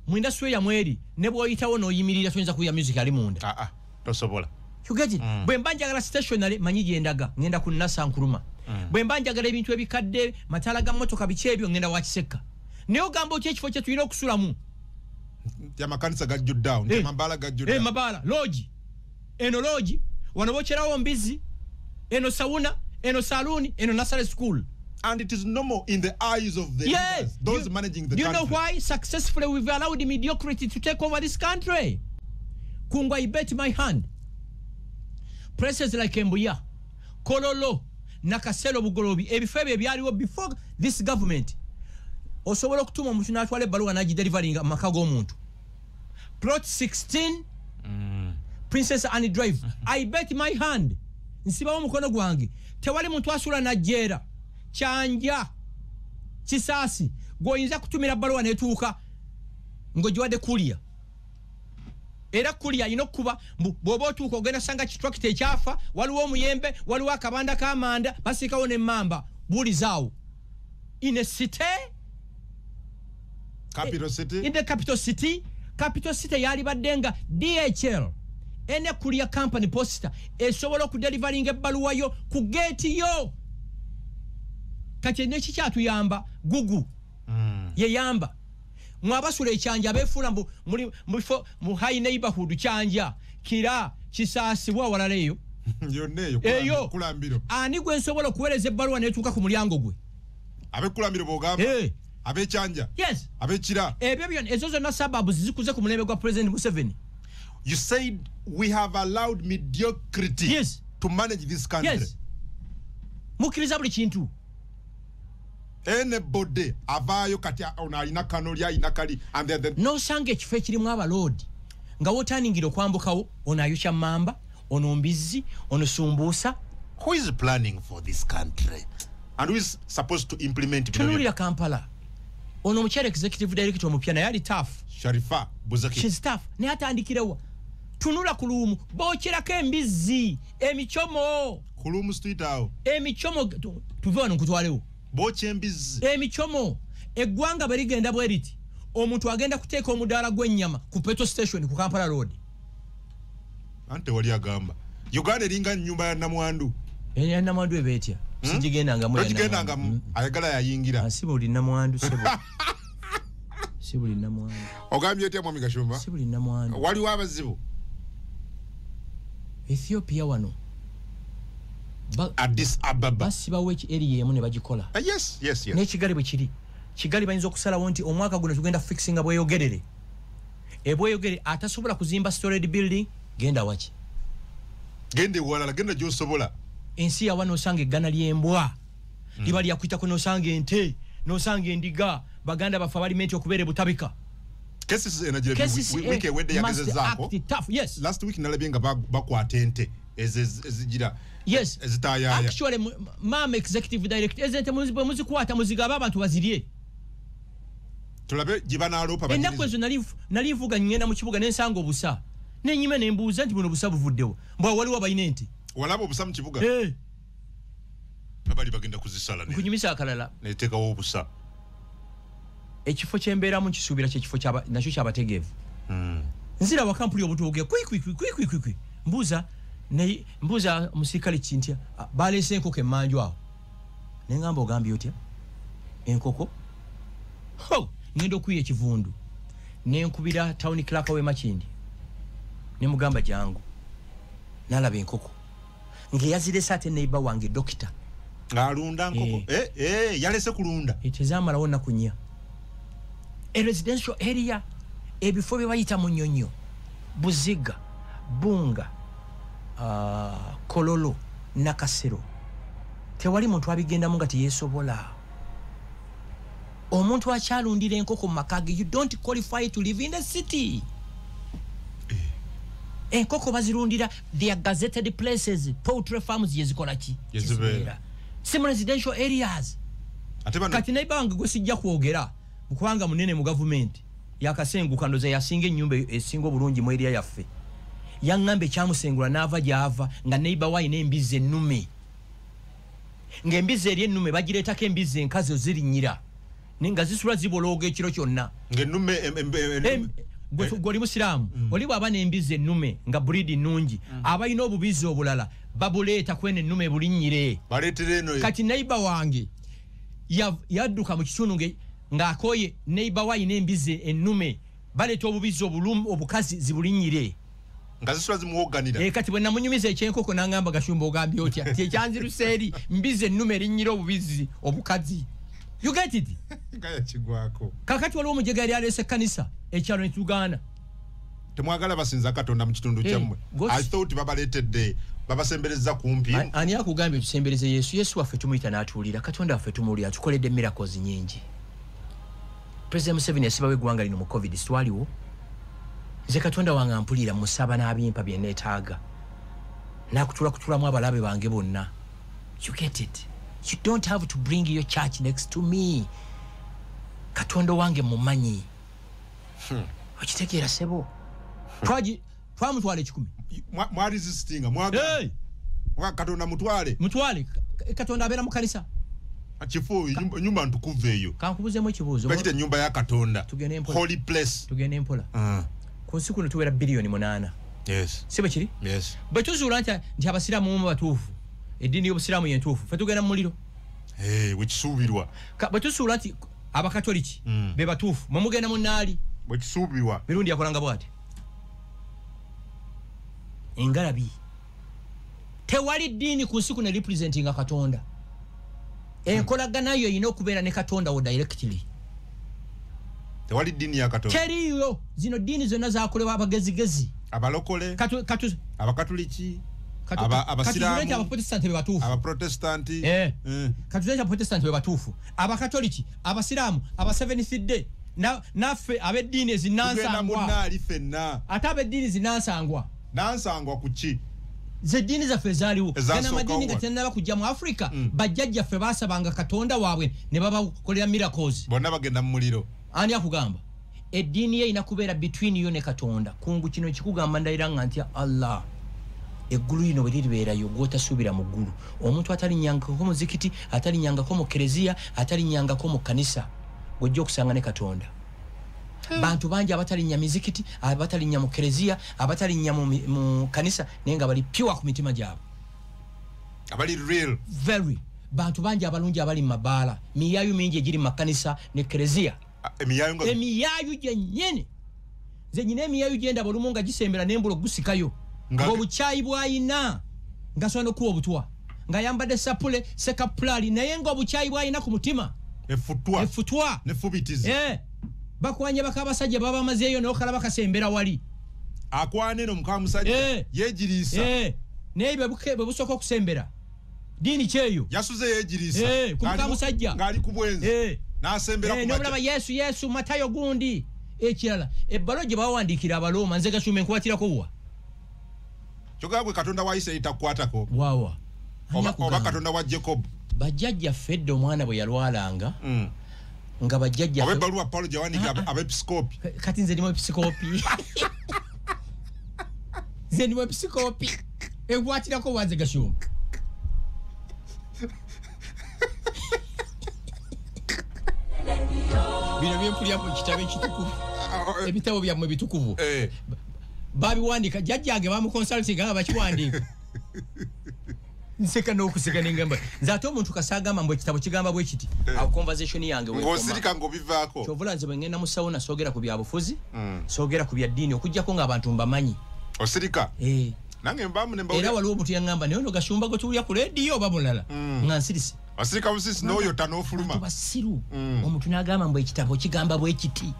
Mu industry ya mweri ne bw'oyitawo n'oyimirira toyinza kuya music ali munda. Tosobola. You get it? Bwe mba njagala stationary manyi gye ndaga ngenda ku Nasa Nkuruma. Bwe mba njagala ebintu ebikadde mataala ga mmotoka biki ebyo ngenda wa Kiseka. Naye ogamba otya ekifo kye tulina okusulamu? Nti amakanisa gajjudde awo, nti amabaala gajjudde awo. Mabaala, lodge. Eno lodge, wano bokyerawo mbizzi, eno sauna, eno saloon, eno nursery school. And it is normal in the eyes of the leaders, those managing the country. Do you know why successfully we've allowed mediocrity to take over this country? Kungwa, I bet my hand. Places like Mbuya, Kololo, Nakasero, Bugolobi, ebifo ebyo byaliwo before this government. Osobola okutuma omuntu n'atwala ebbaluwa n'agideliveringa mu maka g'omuntu. Plot 16, Princess Anne Drive. I bet my hand. Nsibawo omukono gwange. Tewali muntu asula najjeera. Kyanja, Kisaasi, gw'oyinza kutumira bbaluwa n'etuuka ng'ogiwadde courier. Era courier alina okukuba bw'oba otuuka ogenda sanga kitrakita ekyafa, waliwo omuyembe, waliwo akabanda k'amanda, basiikawo n'emmamba, buulizaawo. In a city, capital city, in the capital city, capital city yalibadde nga DHL, ene courier company posta esobola okudeliveringa ebbaluwa yo ku geeti yo. Kati nekikyatuyamba Google yeyamba mwabasula ekyanja abeefuula mbu muli mu high neighborhood Kyanja, Kira, Kisaasi walala eyo yonna eyo Kulambiro. Ani gwe nsobola okuweereza ebbaluwa n'etuuka ku mulyango gwe? Ab'ekulambiro bw'ogamba? Ab'ekyanja? Yes. Ab'ekira? Ebyo byonna ezo zonna suburbs zikuze ku mulembe gwa President Museveni. You said we have allowed mediocrity, yes, to manage this country. Yes. Mukkiriza buli kintu. Anybody avaayo kati ono alina kanoli alina kali and then n'osanga ekifo ekirimu abaloodi nga wootaningira okwambukawo ono ayokya mmamba, ono mbizzi, ono sumbuusa. Who is planning for this country and who is supposed to implement? Tunuulira Kampala. Ono omukyala executive director omupya naye ali tough. Sharifa Buzaki. She's tough. Naye atandikirewa. Tunula ku luumu bookyerako embizzi, emichomo. Ku Luumu street awo. Emichomo tuve wano nkutwalewo. Bokya embizzi. Emichomo. Eggwanga bwe ligenda bwe riti, omuntu agenda kuteeka omudaala gw'ennyama ku petrol station ku Kampala Road. Ante wali agamba Uganda eringa nnyumba ya namwandu. Ya namwandu eba etya? Sigigendangamu ya namwandu. Ayagala yayingira. Si buli namwandu sebo. Si buli namwandu. Ogambye otya Mwami Gashumba? Si buli namwandu. Waliwo abazibu. Ethiopia wano Addis Ababa basibawo area emu ne bagikola. Yes, yes, yes. N'ekigali bwe kiri. Kigali bayinza okusalawo nti omwaka guno tugenda fixinga bweyogerere. Ebweyogere atasobola kuzimba storage building genda waki? Gende walala, genda gy'osobola. Ensi ya wano osanga eggana ly'embwa. Liba lyakuyitako n'osanga ente, n'osanga endiga, baganda baffe abalimenti okubeera ebutabika. KCCA wiki ewedde yagezezaako. Yes. Last week nalabye nga bakwata ente ezigira. Yes. Ezitayaaya. Actually, mama executive director ezente muzikwata muzigaba abantu bazirye. Tulabe gye banaaloopa bagirize. Ennaku ezo nali nvuga ngenda mu kibuga ne nsanga obusa. Nenyima ne mbuuza nti buno busa buvuddewo. Mbwa waliwo abalina ente. Walaba obusa mu kibuga? Abali bagenda kuzisala ne. Nkunyumisa akalala. Neteekawo obusa. Ekifo kyembeeramu nkisuubira kyekifo nakyo kyabategeevu. Nzira waka mpulira obutooge kwi kwi kwi kwi kwi kwi. Mbuuza ne mbuuza omusirikale kintya baleese enkoko emmanju awo. Ne ngamba ogambye otya? Enkoko? Ho! Ngenda okuyiya ekivundu. Ne nkubira town clerk w'e Makindye. Ne mugamba jangu. Nalaba enkoko. Ng'eyazirese ate neighbor wange dokita. Ng'alunda nkoko. Yalese kulunda. Tezaamalawo nnaku nnya. A residential area ebifo bye bayita Munyonyo, Buziga, Bunga, Kololo, Nakasero. Tewali muntu abigendamu nga teyeesobola. Omuntu akyalundira enkoko mu maka ge, you don't qualify to live in the city. Enkoko bazirundira they are gazetted places, poultry farms yezikola ki? Yezibeera. Some residential areas. Kati neighbor wange gwe sijja kwogera kubanga munene mu government yakasenguka ndoza yasinga ennyumba esinga obulungi mu area yaffe. Yaŋŋamba ekyamusengula n'ava gy'ava nga neighbor we alina embizzi ennume. Ng'embizzi eri ennume bagireetako embizzi enkazi ozirinnyira. Nga zisula zibolooga ekiro kyonna. Ng'ennume gwe oli musiraamu, oli bw'aba n'embizzi ennume nga breed nnungi, abalina obubizzi obulala babuleeta kweno ennume bulinnyire. Baleetera eno. Kati neighbor wange yadduka mu kitundu ng'akooye neighbor we alina embizzi ennume, baleeta obubizzi obukazi zibulinnyire. Nga zisula zimuwoganira. Kati bwe namunyumiza ekyenkoko n'angamba Gashumba ogambye otya? Ti ekyanzirusa eri mbizzi ennume erinnyira obubizzi obukazi. You get it? Nga yakigwako. Kakati waliwo omujega yali aleese ekkanisa ekyalo ne tugaana. Temwagala basinza Katonda mu kitundu kyammwe. I thought babaleetedde babasembereza kumpi. Ani akugambye tusembereze Yesu? Yesu waffe tumuyita n'atuwulira, Katonda waffe tumuwulira, atukoledde miracles nnyingi. President Museveni yasibawo eggwanga lino mu COVID, twaliwo. Nze Katonda wange ampulira, musaba n'abimpa bye neetaaga. N'akutula kutulamu abalabe bange bonna. You get it? You don't have to bring your church next to me. Katonda wange mumanyi. Okitegeera sebo? Twamutwala 1,000. Mwaresistinga, mwa Katonda mutwale. Mutwale. Katonda abeera mu kanisa. Kifo nyumba ntukuvu eyo. Kankubuzeemu ekibuuzo. Bakiyita ennyumba ya Katonda. Tugende mpola. Holy place. Tugende mpola. Ku nsi kuno tuwera biliyoni 8. Yes. Si bwe kiri? Yes. Bwe tuzuula nti abasiraamu mu batuufu, eddiini y'obusiraamu ye ntuufu, ffe tugenda mu muliro. Bwe kisuubirwa. Bwe tuzuula nti abakatoliki be batuufu, mwe mugenda mu nnaali. Bwe kisuubirwa. Mirundi yakolanga bw'ati. Engalabi. Tewali ddiini ku nsi kuno representinga Katonda. Enkolagana yo erina okubeera ne Katonda wo directly. Tewali ddiini ya Katonda. Teriyo. Zino ddiini zonna zaakolebwa abagezigezi. Abalokole, abakatoliki, abasiraamu, abaprotestanti be batuufu. Abaprotestanti. Katuzule nti abaprotestanti be batuufu. Abakatoliki, abasiraamu, aba Seventh Day, naffe ab'eddiini ezinansangwa. Tugenda mu nnaali ffenna. Ate ab'eddiini zinansangwa. Nansangwa ku ki? Ze ddiini zaffe ezaaliwo. Gano amadiini nga tennaba kujja mu Africa, bajjajjaffe baasabanga Katonda waabwe ne babakolera miracles. Bonna bagenda mu muliro. Ani akugamba? Eddiini ye erina kubeera between yo ne Katonda. Kungu kino kikugamba ndayira nga ntya Allah. Eggulu lino bwe liribeerayo gw'otasuubira mu ggulu. Omuntu atalinnyangako muzikiti, atalinnyangako mu kereziya, atalinnyangako mu kkanisa, gw'ojja okusanga ne Katonda. Bantu bangi abatalinnya mizikiti, abatalinnya mu kereziya, abatalinnya mu kkanisa, naye nga bali pure ku mitima gyabwe. Abali real. Very. Bantu bangi abalungi abali mu mabaala, miyayu mingi egiri mu makanisa ne kereziya. Emiyayu gyennyini. Nze nyina emiyayu gyendaba olumu nga gisembera n'embula ogusikayo. Ng'obukyayi bw'ayina nga asobola n'okuwa obutwa. Ng'ayambadde sapule, sekapulaali, naye ng'obukyayi bw'ayina ku mutima. Effutwa. Effutwa. N'effubitizi. Bakwanye bakabasajja baba bamazeeyo n'okalaba kasembera wali. Akwana eno muka musajja yeegiriisa. Naye bwe busooka okusembera. Ddiini kyeyo. Yasuze yeegiriisa. Ku muka musajja. Ng'ali ku bwenzi. N'asembera ku n'olaba Yesu Yesu Matayo gundi. Ekirala ebbaluwa gye bawandiikira Abalooma nze Gashumba enkwatirako wa? Kyogera gwe Katonda wa Isirayiri takukwatako. Waawa. Oba Katonda wa Jacob. Bajjajjaffe edda omwana bwe yalwalanga nga bajjajjaffe. Oba ebbaluwa Paulo gye yawandiikira abeepisikoopi. Kati nze ndi mwepisikoopi. Nze ndi mwepisikoopi. Enkwatirako wa nze Gashumba. Bino byempulira mu kitabo ekitukuvu. Ebitabo byammwe bitukuvu. Babiwandiika jjajjange bamukonsultinga nga bakiwandiika. Nseka n'okuseka ne ngamba. Nze ate omuntu kasagamba mbu ekitabo kigamba bwe kiti. Awo conversation yange weekoma. Ng'osirika ng'obivaako. Ky'ovula nze bwe ngenda mu sauna soogera ku byabufuzi, soogera ku bya ddiini okuggyako ng'abantu mbamanyi. Osirika? Nange mbamu ne Era waliwo omuntu yaŋŋamba naye ono Gashumba gwe tuwulira ku leediyo oba mulala. Nga nsirise. Osirika busisi n'oyo tan'ofuluma. Abantu basiru. Omuntu n'agamba mbu ekitabo kigamba bwe kiti.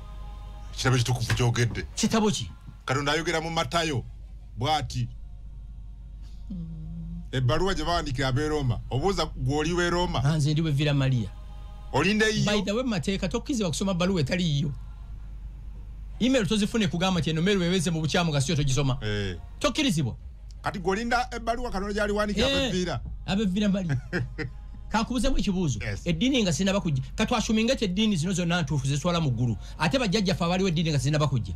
Ekitabo ekitukuvu kyogedde. Kitabo ki? Katonda ayogera mu Matayo bw'ati. Ebbaluwa gye bawandiikira ab'e Roma, obuuza gw'oli w'e Roma. Nze ndi w'e Villa Maria. Olinda eyiyo. By the way, mateeka tokkirizibwa kusoma bbaluwa etali yiyo. Email tozifune kugamba nti eno mail weeweze mu bukyamu nga si yo togisoma. Tokkirizibwa. Kati gw'olinda ebbaluwa Katonda gy'aliwandiikira ab'e Villa. Ab'e Villa Maria. Kankubuzeemu ekibuuzo. Eddiini nga sinnaba kujja. Katwashuminge nti eddiini zino zonna ntuufu zitwala mu ggulu. Ate bajjajjaffe abaliwo eddiini nga sinnaba kujja.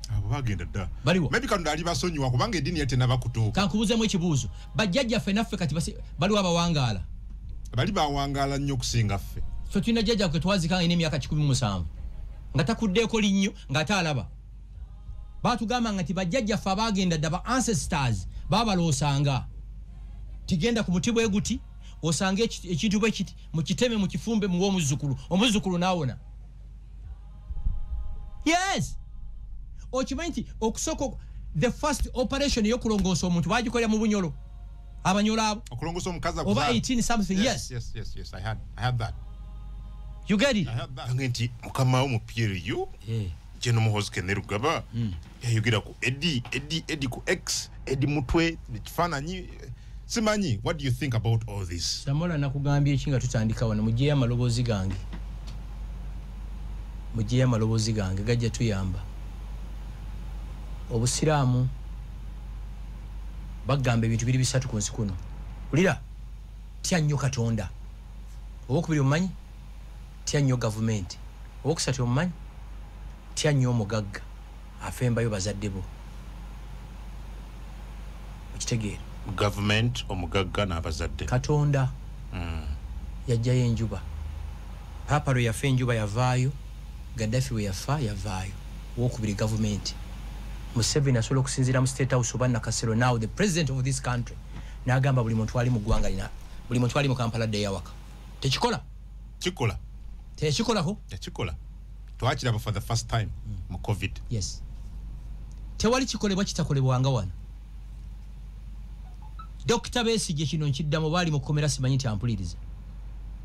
Abo bagenda dda. Maybe Katonda alibasonyiwa kubanga eddiini yali tennaba kutuuka. Kankubuzeemu ekibuuzo. Bajjajjaffe naffe kati baliwo abawangaala. Bali bawangaala nnyo okusinga ffe. Ffe tulina jjajjaffe gwe twazika alina emyaka 17 nga takuddeeko linnyo ng'ate alaba. Baatugambanga nti bajjajjaffe abaagenda dda ba ancestors baabaloosanga. Tigenda ku muti bwe guti osange ekintu bwe kiti mukiteme mukifumbe muwe omuzzukulu, omuzzukulu n'awona. Yes. Okimanyi nti okusooka the first operation ey'okulongoosa omuntu baagikolera mu Bunyolo. Abanyolo abo. Okulongoosa omukazi oba 18 something. Yes. Yes. I had that. You get it? I had that. Nti mukama wo mu PLU. General Muhoozi Kainerugaba yayogera ku Eddie ku X, Eddie Mutwe ekifaananyi. Simanyi, what do you think about all this? Samola nakugambye eki nga tutandika wano, mugyeyo amaloboozi gange. Mugyeyo amaloboozi gange gajja tuyamba. Obusiraamu bagamba ebintu biri bisatu ku nsi kuno. Wulira, tya nnyo Katonda. Owokubiri omumanyi? Tya nnyo gavumenti. Owokusatu omumanyi? Tya nnyo omugagga afembayo bazadde bo. Okitegeera? Government, omugagga n'abazadde. Katonda yajjayo enjuba. Paapa lwe yafa enjuba yavaayo, Gaddafi we yafa yavaayo. Owokubiri gavumenti. Museveni asobola okusinziira mu State House oba Nakasero, now the president of this country, n'agamba buli muntu ali mu ggwanga lina, buli muntu ali mu Kampala addeyo awaka. Tekikola? Kikola. Tekikolako? Tekikola. Twakiraba for the first time mu COVID. Yes. Tewali kikolebwa kitakolebwanga wano. Dr. Besigye kino nkiddamu baali mu kkomera simanyi nti ampuliriza.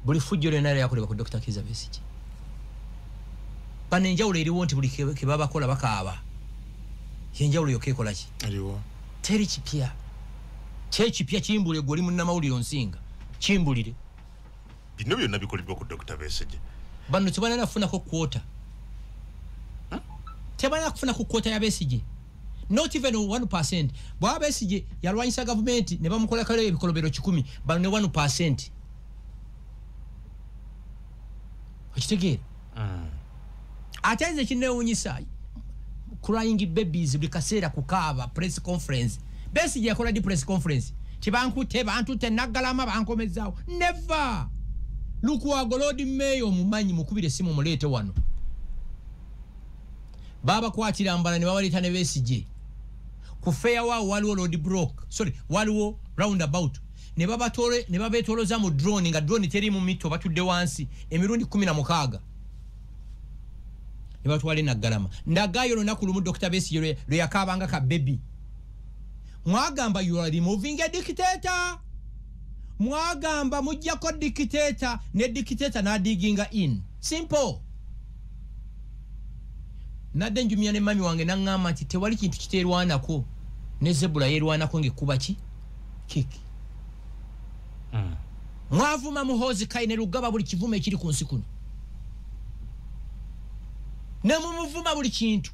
Buli fujjo lyonna lyakolebwa ku Dr. Kizza Besigye. Bano enjawulo eriwo nti buli ke babakola bakaaba. Enjawulo yokka ekola ki? Eriwo. Teri kipya. Kyekipya kimbulire gwe oli munnamawulire onsinga. Kimbulire. Bino byonna bikoleddwa ku Dr. Besigye. Bano tebalina kufunako kwota. Tebalina kufunako kwota ya Besigye. Not even 1%. Bw'aba Besigye yalwanyisa gavumenti ne bamukolako ebikolobero 100, bano ne 1%. Okitegeera? Ate nze kinneewuunyisa crying babies buli kaseera kukaaba press conference. Besigye yakola di press conference. Tibankutte bantutte Naggalama bankomezaawo. Never. Lukwago Lord Mayor omumanyi mukubire essimu muleete wano. Babakwatira mbala ne babaleeta ne Besigye. Ku fair waawo waliwo road block, sorry, waliwo roundabout. Ne babatole ne babeetoloza mu drone nga drone teri mu mito batudde wansi emirundi 16. Ne batwale Naggalama. Ndagayo olunaku lumu Dr. Besigye lwe yakaabanga ka baby. Mwagamba you are removing a dictator. Mwagamba mujjako dictator ne dictator n'adiginga in. Simple. Nadde njumya ne mami wange n'aŋŋamba nti tewali kintu kiteerwanako ne zebula yeerwanako ng'ekkuba ki? Kiki. Mwavuma Muhoozi Kainerugaba buli kivume ekiri ku nsi kuno. Ne mumuvuma buli kintu.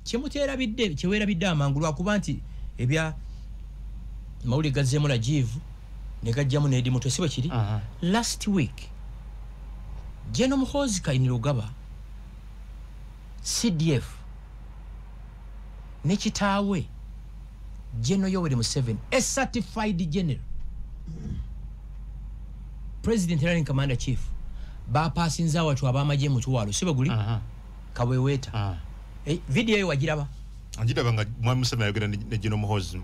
Kyemuteerabidde, kyeweerabidde amangu lwakuba nti ebya mawulire gazzeemu Rajiv ne gajjamu ne Eddie Mutwe, si bwe kiri? Last week General Muhoozi Kainerugaba CDF ne kitaawe General Yoweri Museveni, a certified general, President and Commander Chief, bapaasinza watu ab'amagye mutwalo, si bwe guli? Kaweweeta. Video eyo wagiraba? Ngiraba nga Mwami Museveni ayogera ne General Muhoozi.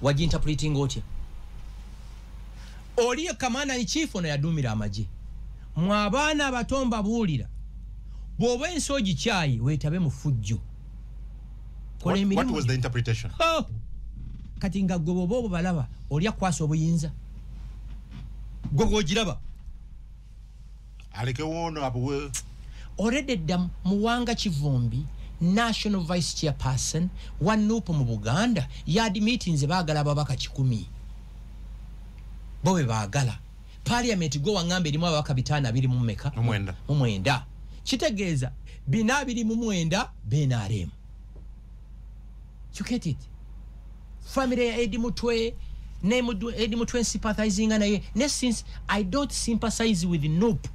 Waginterpreting otya? Oli Commander in Chief ono yaduumira amagye. Mwe abaana abato mbabuulira, bw'oba ensi ogikyaye weetabe mu ffujjo. What was the interpretation? Oh! Kati nga gwe bw'oba obalaba oli akwasa obuyinza. Gwe bw'ogiraba. Aleke wono abuwe. Already dda Muwanga Kivumbi, National Vice Chairperson wa NUP mu Buganda, yadimitinze baagala ababaka 100. Bo be baagala. Parliament gwe waŋŋamba erimu ababaka 5 mu mmeka? Mu mwenda. Kitegeeza 429 BNRM. You get it? Family ya Eddie Mutwe, ne Eddie Mutwe sympathizing naye. Ne since I don't sympathize with NUP.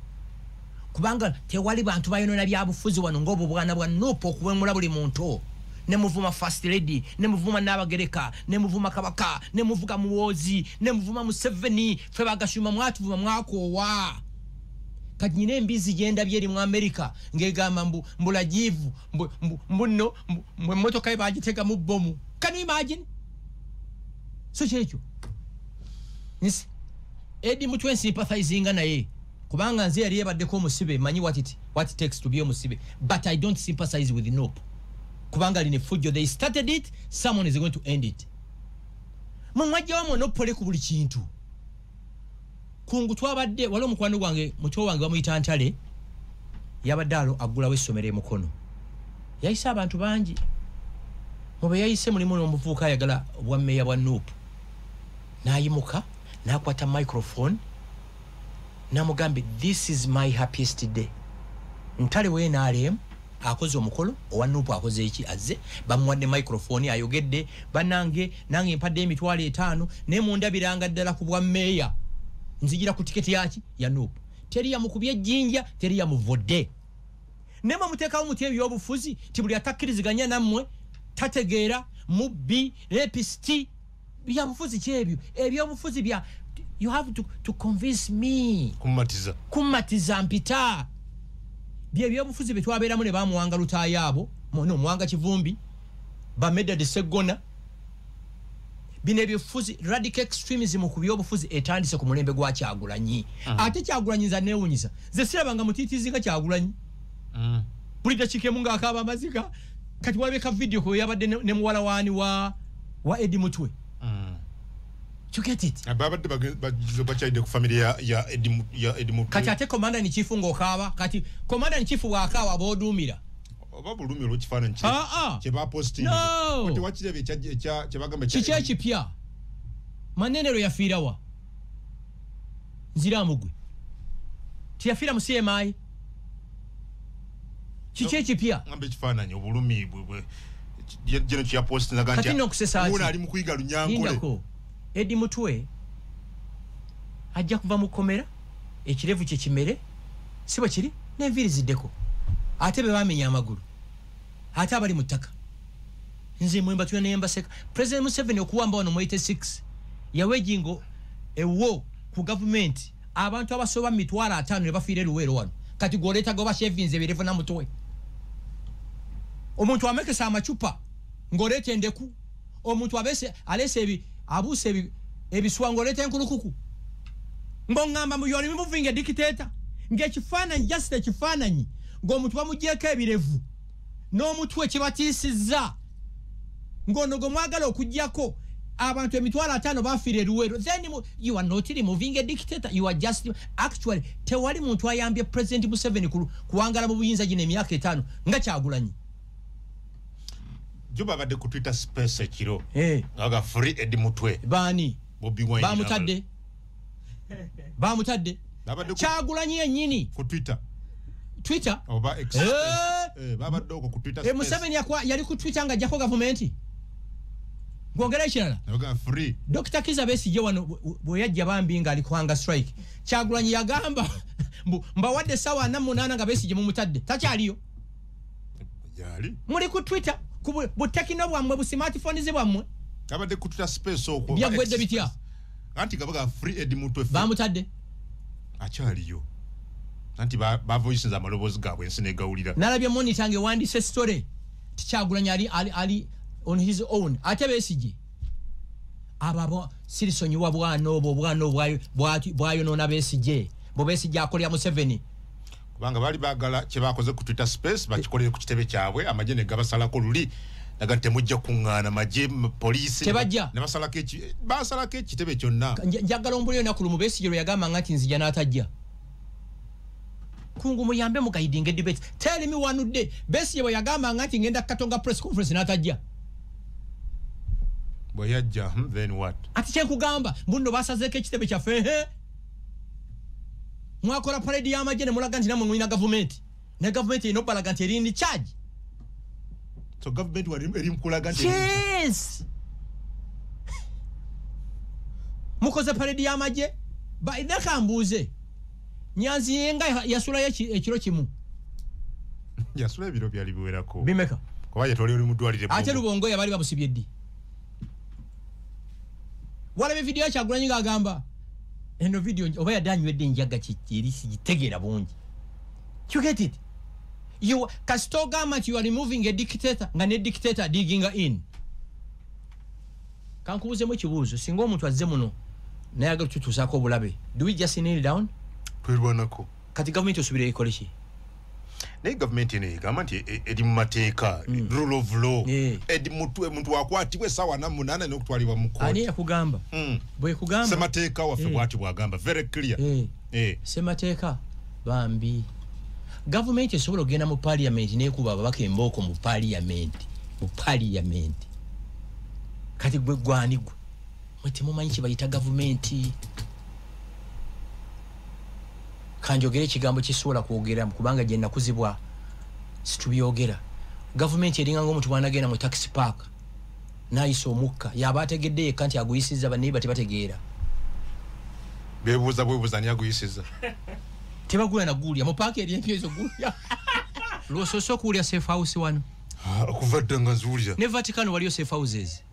Kubanga tewali bantu bayonona byabufuzi wano ng'obwo bwana bwa NUP okuwemula buli muntu. Ne muvuma First Lady, ne muvuma Nabagereka, ne muvuma Kabaka, ne muvuga Muwozi, ne muvuma Museveni, ffe bagashuma mwatuvuma mwakoowa. Kati nyina embizi gyendabye eri mu America ng'egamba mbu mbulajivu mbu nno emmotoka ye bagiteekamu bbomu. Can you imagine? So kyekyo Eddie Mutwe nsympathizinga naye kubanga nze yali yebaddeko omusibe, manyi what it takes to be omusibe, but I don't sympathize with NUP kubanga line fujjo, they started it, someone is going to end it. Mumwajja wa monopole ku buli kintu. Kungu twabadde wali omukwano gwange muto wange bamuyita Ntale, yabadde alo aggulawo essomero e Mukono, yayise abantu bangi, mube yayise mulimu n'omuvubuka ayagala obwammeeya bwa NUP, n'ayimuka n'akwata microphone n'amugambe this is my happiest day. Ntale we NRM akoze omukolo owa NUP akoze eki, azze bamuwadde microphone ayogedde, bannange nange mpadde 5,000 naye mundabiranga ddala ku bwammeeya, nzigira ku tiketi yaki ya NUP. Teri yamukubye ejjinja, teri yamuvodde. Naye mwe muteekawo muti ebyobufuzi ti buli atakkiriziganya nammwe tategeera, mubbi, rapist. Byabufuzi ki ebyo? Ebyobufuzi bya you have to convince me, kumatiza, kumatiza mpita. Bye ebyobufuzi bye twabeeramu ne bamuwanga Lutaaya abo, no Muwanga Kivumbi, bamedda Seggona. Bino ebyobufuzi radical extremism ku byobufuzi etandise ku mulembe gwa Kyagulanyi. Ate Kyagulanyi nza neewunyisa, nze sirabanga mutiitizi nga Kyagulanyi. Buli dakiika emu ng'akaaba amaziga. Kati walabika video kwe yabadde ne muwala waani wa Eddie Mutwe. You get it? Babadde bakyalidde ku family ya Eddie Mutwe. Kati ate commander in chief ng'okaaba, kati commander in chief bw'akaaba ab'oduumira. Oba bulumi olw'ekifaananyi kye bapostinze. No. Tewakirabye kye bagamba kiki ekipya? Manenero yafiira wa? Nziramugwe. Tiyafiira mu CMI. Kiki ekipya? Ngamba ekifaananyi obulumi bwe gino kye yapostinze aga nti kati n'okusesa ono ali mu kuyiga Lunyankole. Eddie Mutwe ajja kuva mu kkomera, ekirevu kye kimere, si bwe kiri, n'enviiri ziddeko. Ate be bamenya amagulu, ate abali mu ttaka. Nze mwe mbatula ne mbaseka. President Museveni okuwamba wano mu 86 yawejingo ewo ku gavumenti abantu abasoba 500,000 ne bafiira e Luweero wano. Kati gw'oleeta goba shavinze ebirevu na Mutwe. Omuntu amekesa amacupa ng'oleeta endeku, omuntu alese abuuse ebiswa ng'oleeta enkulukuku. Ng'oŋŋamba mu you are removing a dictator. Ng'ekifaananyi just ekifaananyi ng'omuntu bamugyeko ebirevu n'omutwe kibatiisizza, ng'ono gwe mwagala okuggyako abantu 5,000 bafiira e Luweero. Then you are not removing a dictator, you are just actually tewali muntu ayambye President Museveni kuwangala mu buyinza gino emyaka 5 nga Kyagulanyi. Jo babadde ku Twitter space ekiro nga free Eddie Mutwe. Baani? Bobi Wine. Bamutadde. Bamutadde. Kyagulanyi yennyini ku Twitter. Twitter oba X. Babadde okwo ku Twitter space. Museveni yali ku Twitter nga ajjako gavumenti. Ngongera ekirala. Naga free. Dr. Kiza Besigye wano bwe yajja bambi nga ali ku hunger strike. Kyagulanyi yagamba mbu mbawadde ssaawa 48 nga Besigye mumutadde. Takyaliyo. Yali. Muli ku Twitter ku butekino bwammwe bu smartphones bwammwe. Abadde ku Twitter space okwo. Byagwedde bitya? Anti gabaga free Eddie Mutwe. Bamutadde. Akyaliyo. Anti ba voices amaloboozi gaabwe ensi negawulira. Nalabye monitor ng'ewandiise story. Kyagulanyi ali on his own. Ate Besigye ababo sirisonyiwa bwana obwo bwana bwayonoona Besigye. Bo Besigye akolera Museveni. Kubanga bali baagala kye bakoze ku Twitter space bakikolere ku kitebe kyabwe, amagye ne gabasalako luli naga temujja kuŋŋaana magye poliisi tebajja ne basalako ekitebe kyonna. Njagala ombulire olunaku lumu Besigye lwe yagamba nga nti nzija n'atajja. Kungu muyambe mu guiding debate. Tell me one day Besigye bwe yagamba nga nti ngenda Katonga press conference n'atajja. Bwe yajja, then what? Ati kye nkugamba mbuno basazeeko ekitebe kyaffe. Mwakola parade y'amagye ne mulaga nti nammwe mulina gavumenti. Ne gavumenti erina obbalaga nti eri in charge. So government eri mukulaga nti yes. Mukoze parade y'amagye. Leka mbuuze. Nyanzi yenga yasulayo ekiro kimu. Yasula ebiro byali biwerako. Bimeka? Kuba twali oli mu ddwaliro. Ate Lubongoya bali bamusibye ddi? Walaba vidiyo Kyagulanyi ng'agamba eno vidiyo oba yadde anywedde enjaga eri sigitegeera bungi. You get it? You kasita ogamba nti you are removing a dictator nga ne dictator digging in. Kankubuuzemu ekibuuzo, singa omuntu azze muno nayagala tutuusaako obulabe, do we just kneel down? Twirwanako. Kati gavumenti osuubira ekole ki? Naye gavumenti eno egamba nti eri mu mateeka, rule of law. Edi muntu akwatibwa essaawa 48 n'okutwalibwa mu kkooti. Ani yakugamba? Bwekugamba ssemateeka waffe bw'ati bw'agamba, very clear. Ssemateeka bambi. Gavumenti esobola okugenda mu parliament n'ekuba ababaka embooko mu parliament. Mu parliament. Kati gwe gwani gwe? Mwe temumanyi kye bayita gavumenti. Kanjogere ekigambo kisobola kwogera kubanga gye nakuzibwa situbyogera. Gavumenti eringa ng'omuntu bw'anagenda mu taxi park n'ayisa omukka, yaba ategedde yekka nti aguyisizza, banne tebategeera. Beebuuza bwebuuza ani aguyisizza. Tebagula na guulya mu paaka eri empya ezo guulya. Lw'osoose okuwulira safe house wano? Okuva dda nga nziwulira. Ne Vatican waliyo safe houses.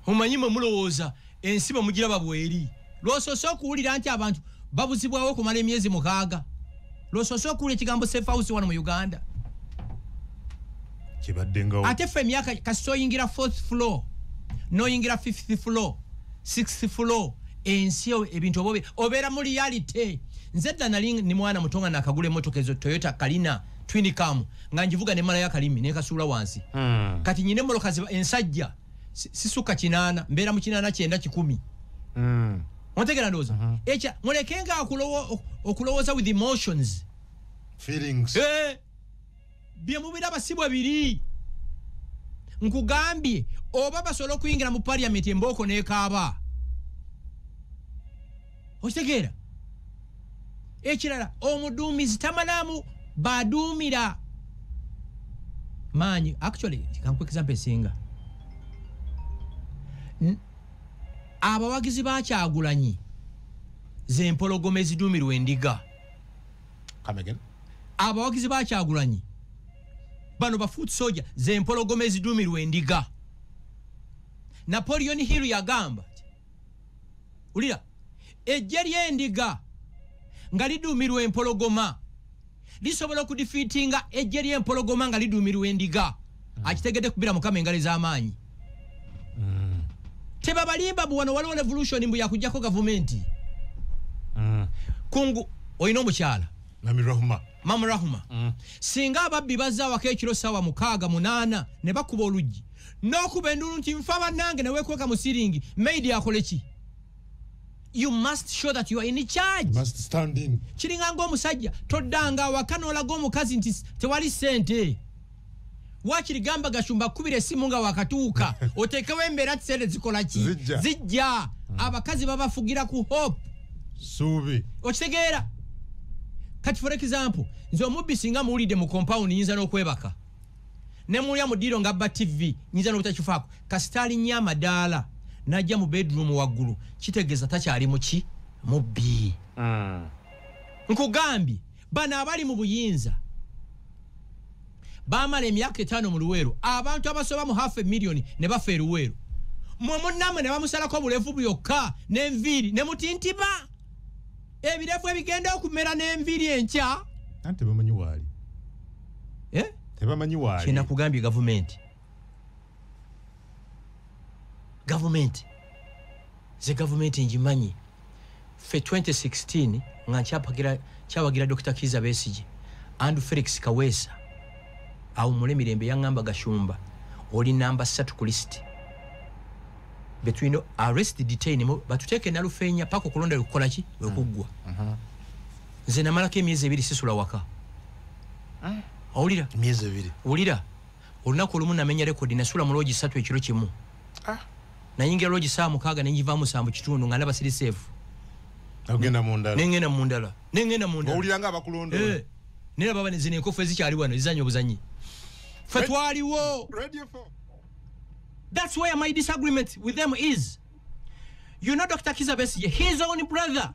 Omanyi mwe mulowooza ensi bwe mugiraba bw'eri. Lw'osoose okuwulira nti abantu babuzibwawo okumala emyezi 6. Lw'osoose okuwulira ekigambo safe house wano mu Uganda. Kibadde nga ate ffe emyaka kasita oyingira 4th floor n'oyingira 5th floor 6th floor, ensi ebintu oba obeera mu reality. Nze dda nali ni mwana muto nga nakagula emmotoka ezo Toyota Kalina Twin Cam nga ngivuga ne mmalayo akalimi ne kasuula wansi. Kati nyina emmotoka ensajja sisuka 8, mbeera mu 8 9 10. Ontegera ndowooza? Ekya mulekenga okulowooza with emotions, feelings. Bye mubiraba si bwe biri. Nkugambye oba basobola okuyingira mu parliament embooko n'ekaaba. Okitegeera? Ekirala omuduumizi tamalamu baduumira maanyi. Actually kankuwa example esinga. Abawagizi ba Kyagulanyi z'empologoma eziduumirwa endiga. Come again? Abawagizi ba Kyagulanyi bano ba foot soldier z'empologoma eziduumirwa endiga. Napoleon Hill yagamba, ulira, ejje ly'endiga nga liduumirwa empologoma lisobola okudefeatinga ejje ly'empologoma nga liduumirwa endiga. Akitegedde kubira Mukama engalo ez'amaanyi. Tebabalimba wano waliwo revolution mbu yakuggyako gavumenti. Kungu olina omukyala Mami Rahuma. Singa ababbi bazza awaka ekiro ssaawa 6 8 ne bakuba oluggi n'okuba enduulu nti nfa bannange ne weekweka mu siringi, maid akole ki? You must show that you are in charge. Must stand in. Kiringa ng'omusajja toddanga awaka n'olaga omukazi nti tewali ssente. Wakiri gamba Gashumba kubira esimu nga wakatuuka oteekewo embeera ti ssente zikola ki? Zijja. Abakazi babafugira ku hope. Suubi. Okitegeera? Kati for example, nze omubbi singa muwulidde mu compound nyinza n'okwebaka. Ne muwulira mu ddiiro ng'abba TV nyinza n'obutakifaako. Kasita alinnya amadaala n'ajja mu bedroom waggulu kitegeeza takyali mu ki? Mubbi. Nkugambye bano abali mu buyinza bamala emyaka 5 mu Luweero, abantu abasoba mu 500,000 ne bafa e Luweero. Mmwe munnammwe ne bamusalako obulevu byokka n'enviiri ne mutintiba. Ebirevu ebigenda okumera n'enviiri enkya. Anti tebamanyi waali. Tebamanyi waali. Kye nakugambye gavumenti. Gavumenti. Ze gavumenti ngimanyi. Ffe 2016 nga nkyawagira Dr. Kizza Besigye and Felix Kaweesa awummule mirembe yaŋŋamba Gashumba oli namba 3 ku list. Between arrest detain batuteeke Nalufeenya paka okulonda lwekukola ki? Lwekuggwa. Nze namalako emyezi 2 sisula waka. Owulira? Emyezi 2. Owulira? Olunaku olumu namenya rekodi nasula mu loogi 3 ekiro kimu. Nayingira loogi ssaawa 6 ne ngivaamu 7:15 nga ndaba siri safe. Ogenda mu ndala. Nengenda mu ndala. Nengenda mu ndala. Owulira nga abakulondola. Naye baba zino enkofu ezikyali wano zizannya obuzannyi. Ffe twaliwo. Radio 4. That's where my disagreement with them is. You know Dr. Kizza Besigye, his own brother,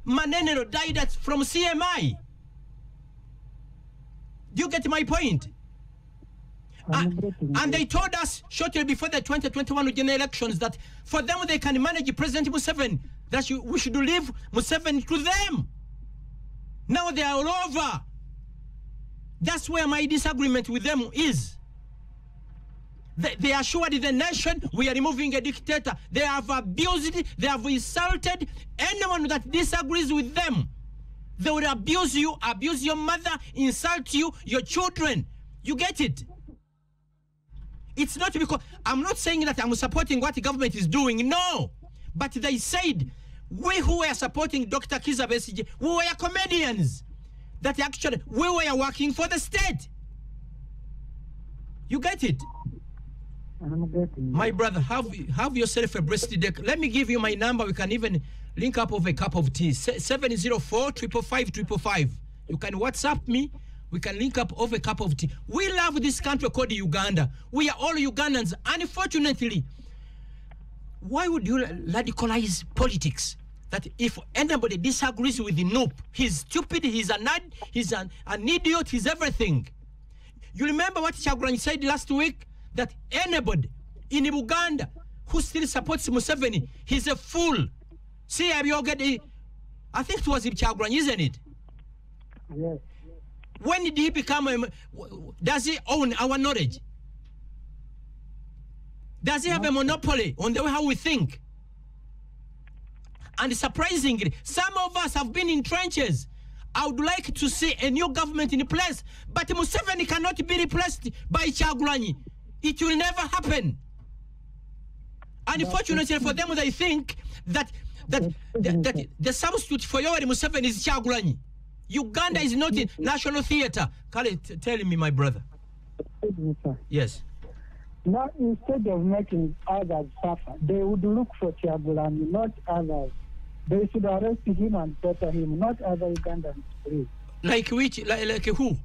Manenero, died from CMI. Do you get my point? And they told us shortly before the 2021 general elections that for them they can manage President Museveni, that we should leave Museveni to them. Now they are all over. That's where my disagreement with them is. They assured the nation we are removing a dictator. They have abused, they have insulted anyone that disagrees with them. They will abuse you, abuse your mother, insult you, your children. You get it? It's not because I'm not saying that I'm supporting what the government is doing. No. But they said, we who were supporting Dr. Kizza Besigye, we were comedians. That actually, we were working for the state. You get it? I'm getting. My brother, have yourself a breast deck. Let me give you my number. We can even link up over a cup of tea. 704 555 555. You can WhatsApp me. We can link up over a cup of tea. We love this country called Uganda. We are all Ugandans. Unfortunately, why would you radicalize politics? That if anybody disagrees with the NUP, he's stupid, he's an idiot, he's everything. You remember what Kyagulanyi said last week? That anybody in Uganda who still supports Museveni, he's a fool. See, I think it was Kyagulanyi, isn't it? Yes. When did he become, does he own our knowledge? Does he have a monopoly on the way how we think? And surprisingly, some of us have been in trenches. I would like to see a new government in place, but Museveni cannot be replaced by Kyagulanyi. It will never happen. Unfortunately for them, they think that the substitute for Yoweri Museveni is Kyagulanyi. Uganda is not a national theater. Kale, tell me, my brother. Yes. Now, instead of making others suffer, they would look for Kyagulanyi, not others. They should arrest him and torture him, not other Ugandans, please. Like which? Like who?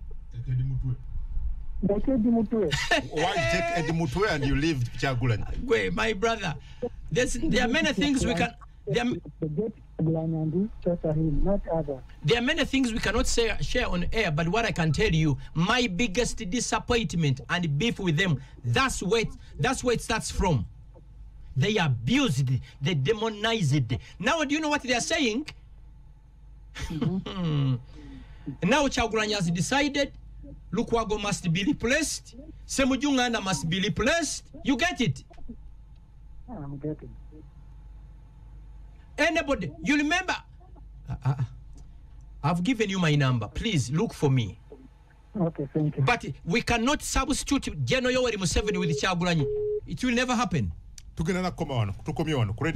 Like Eddie Mutwe. Why take Eddie Mutwe and you leave Kyagulanyi? Wait, my brother, there are many things we can... There are many things we cannot share on air, but what I can tell you, my biggest disappointment and beef with them, that's where it starts from. They abused, they demonized. Now, do you know what they are saying? Mm-hmm. Now Kyagulanyi has decided Lukwago must be replaced, Ssemujju Nganda must be replaced. You get it? I'm getting it. Anybody, you remember? I've given you my number. Please look for me. Okay, thank you. But we cannot substitute General Yoweri Museveni with Kyagulanyi. It will never happen. Tugenda na koma wano, tukomye wano ku radio.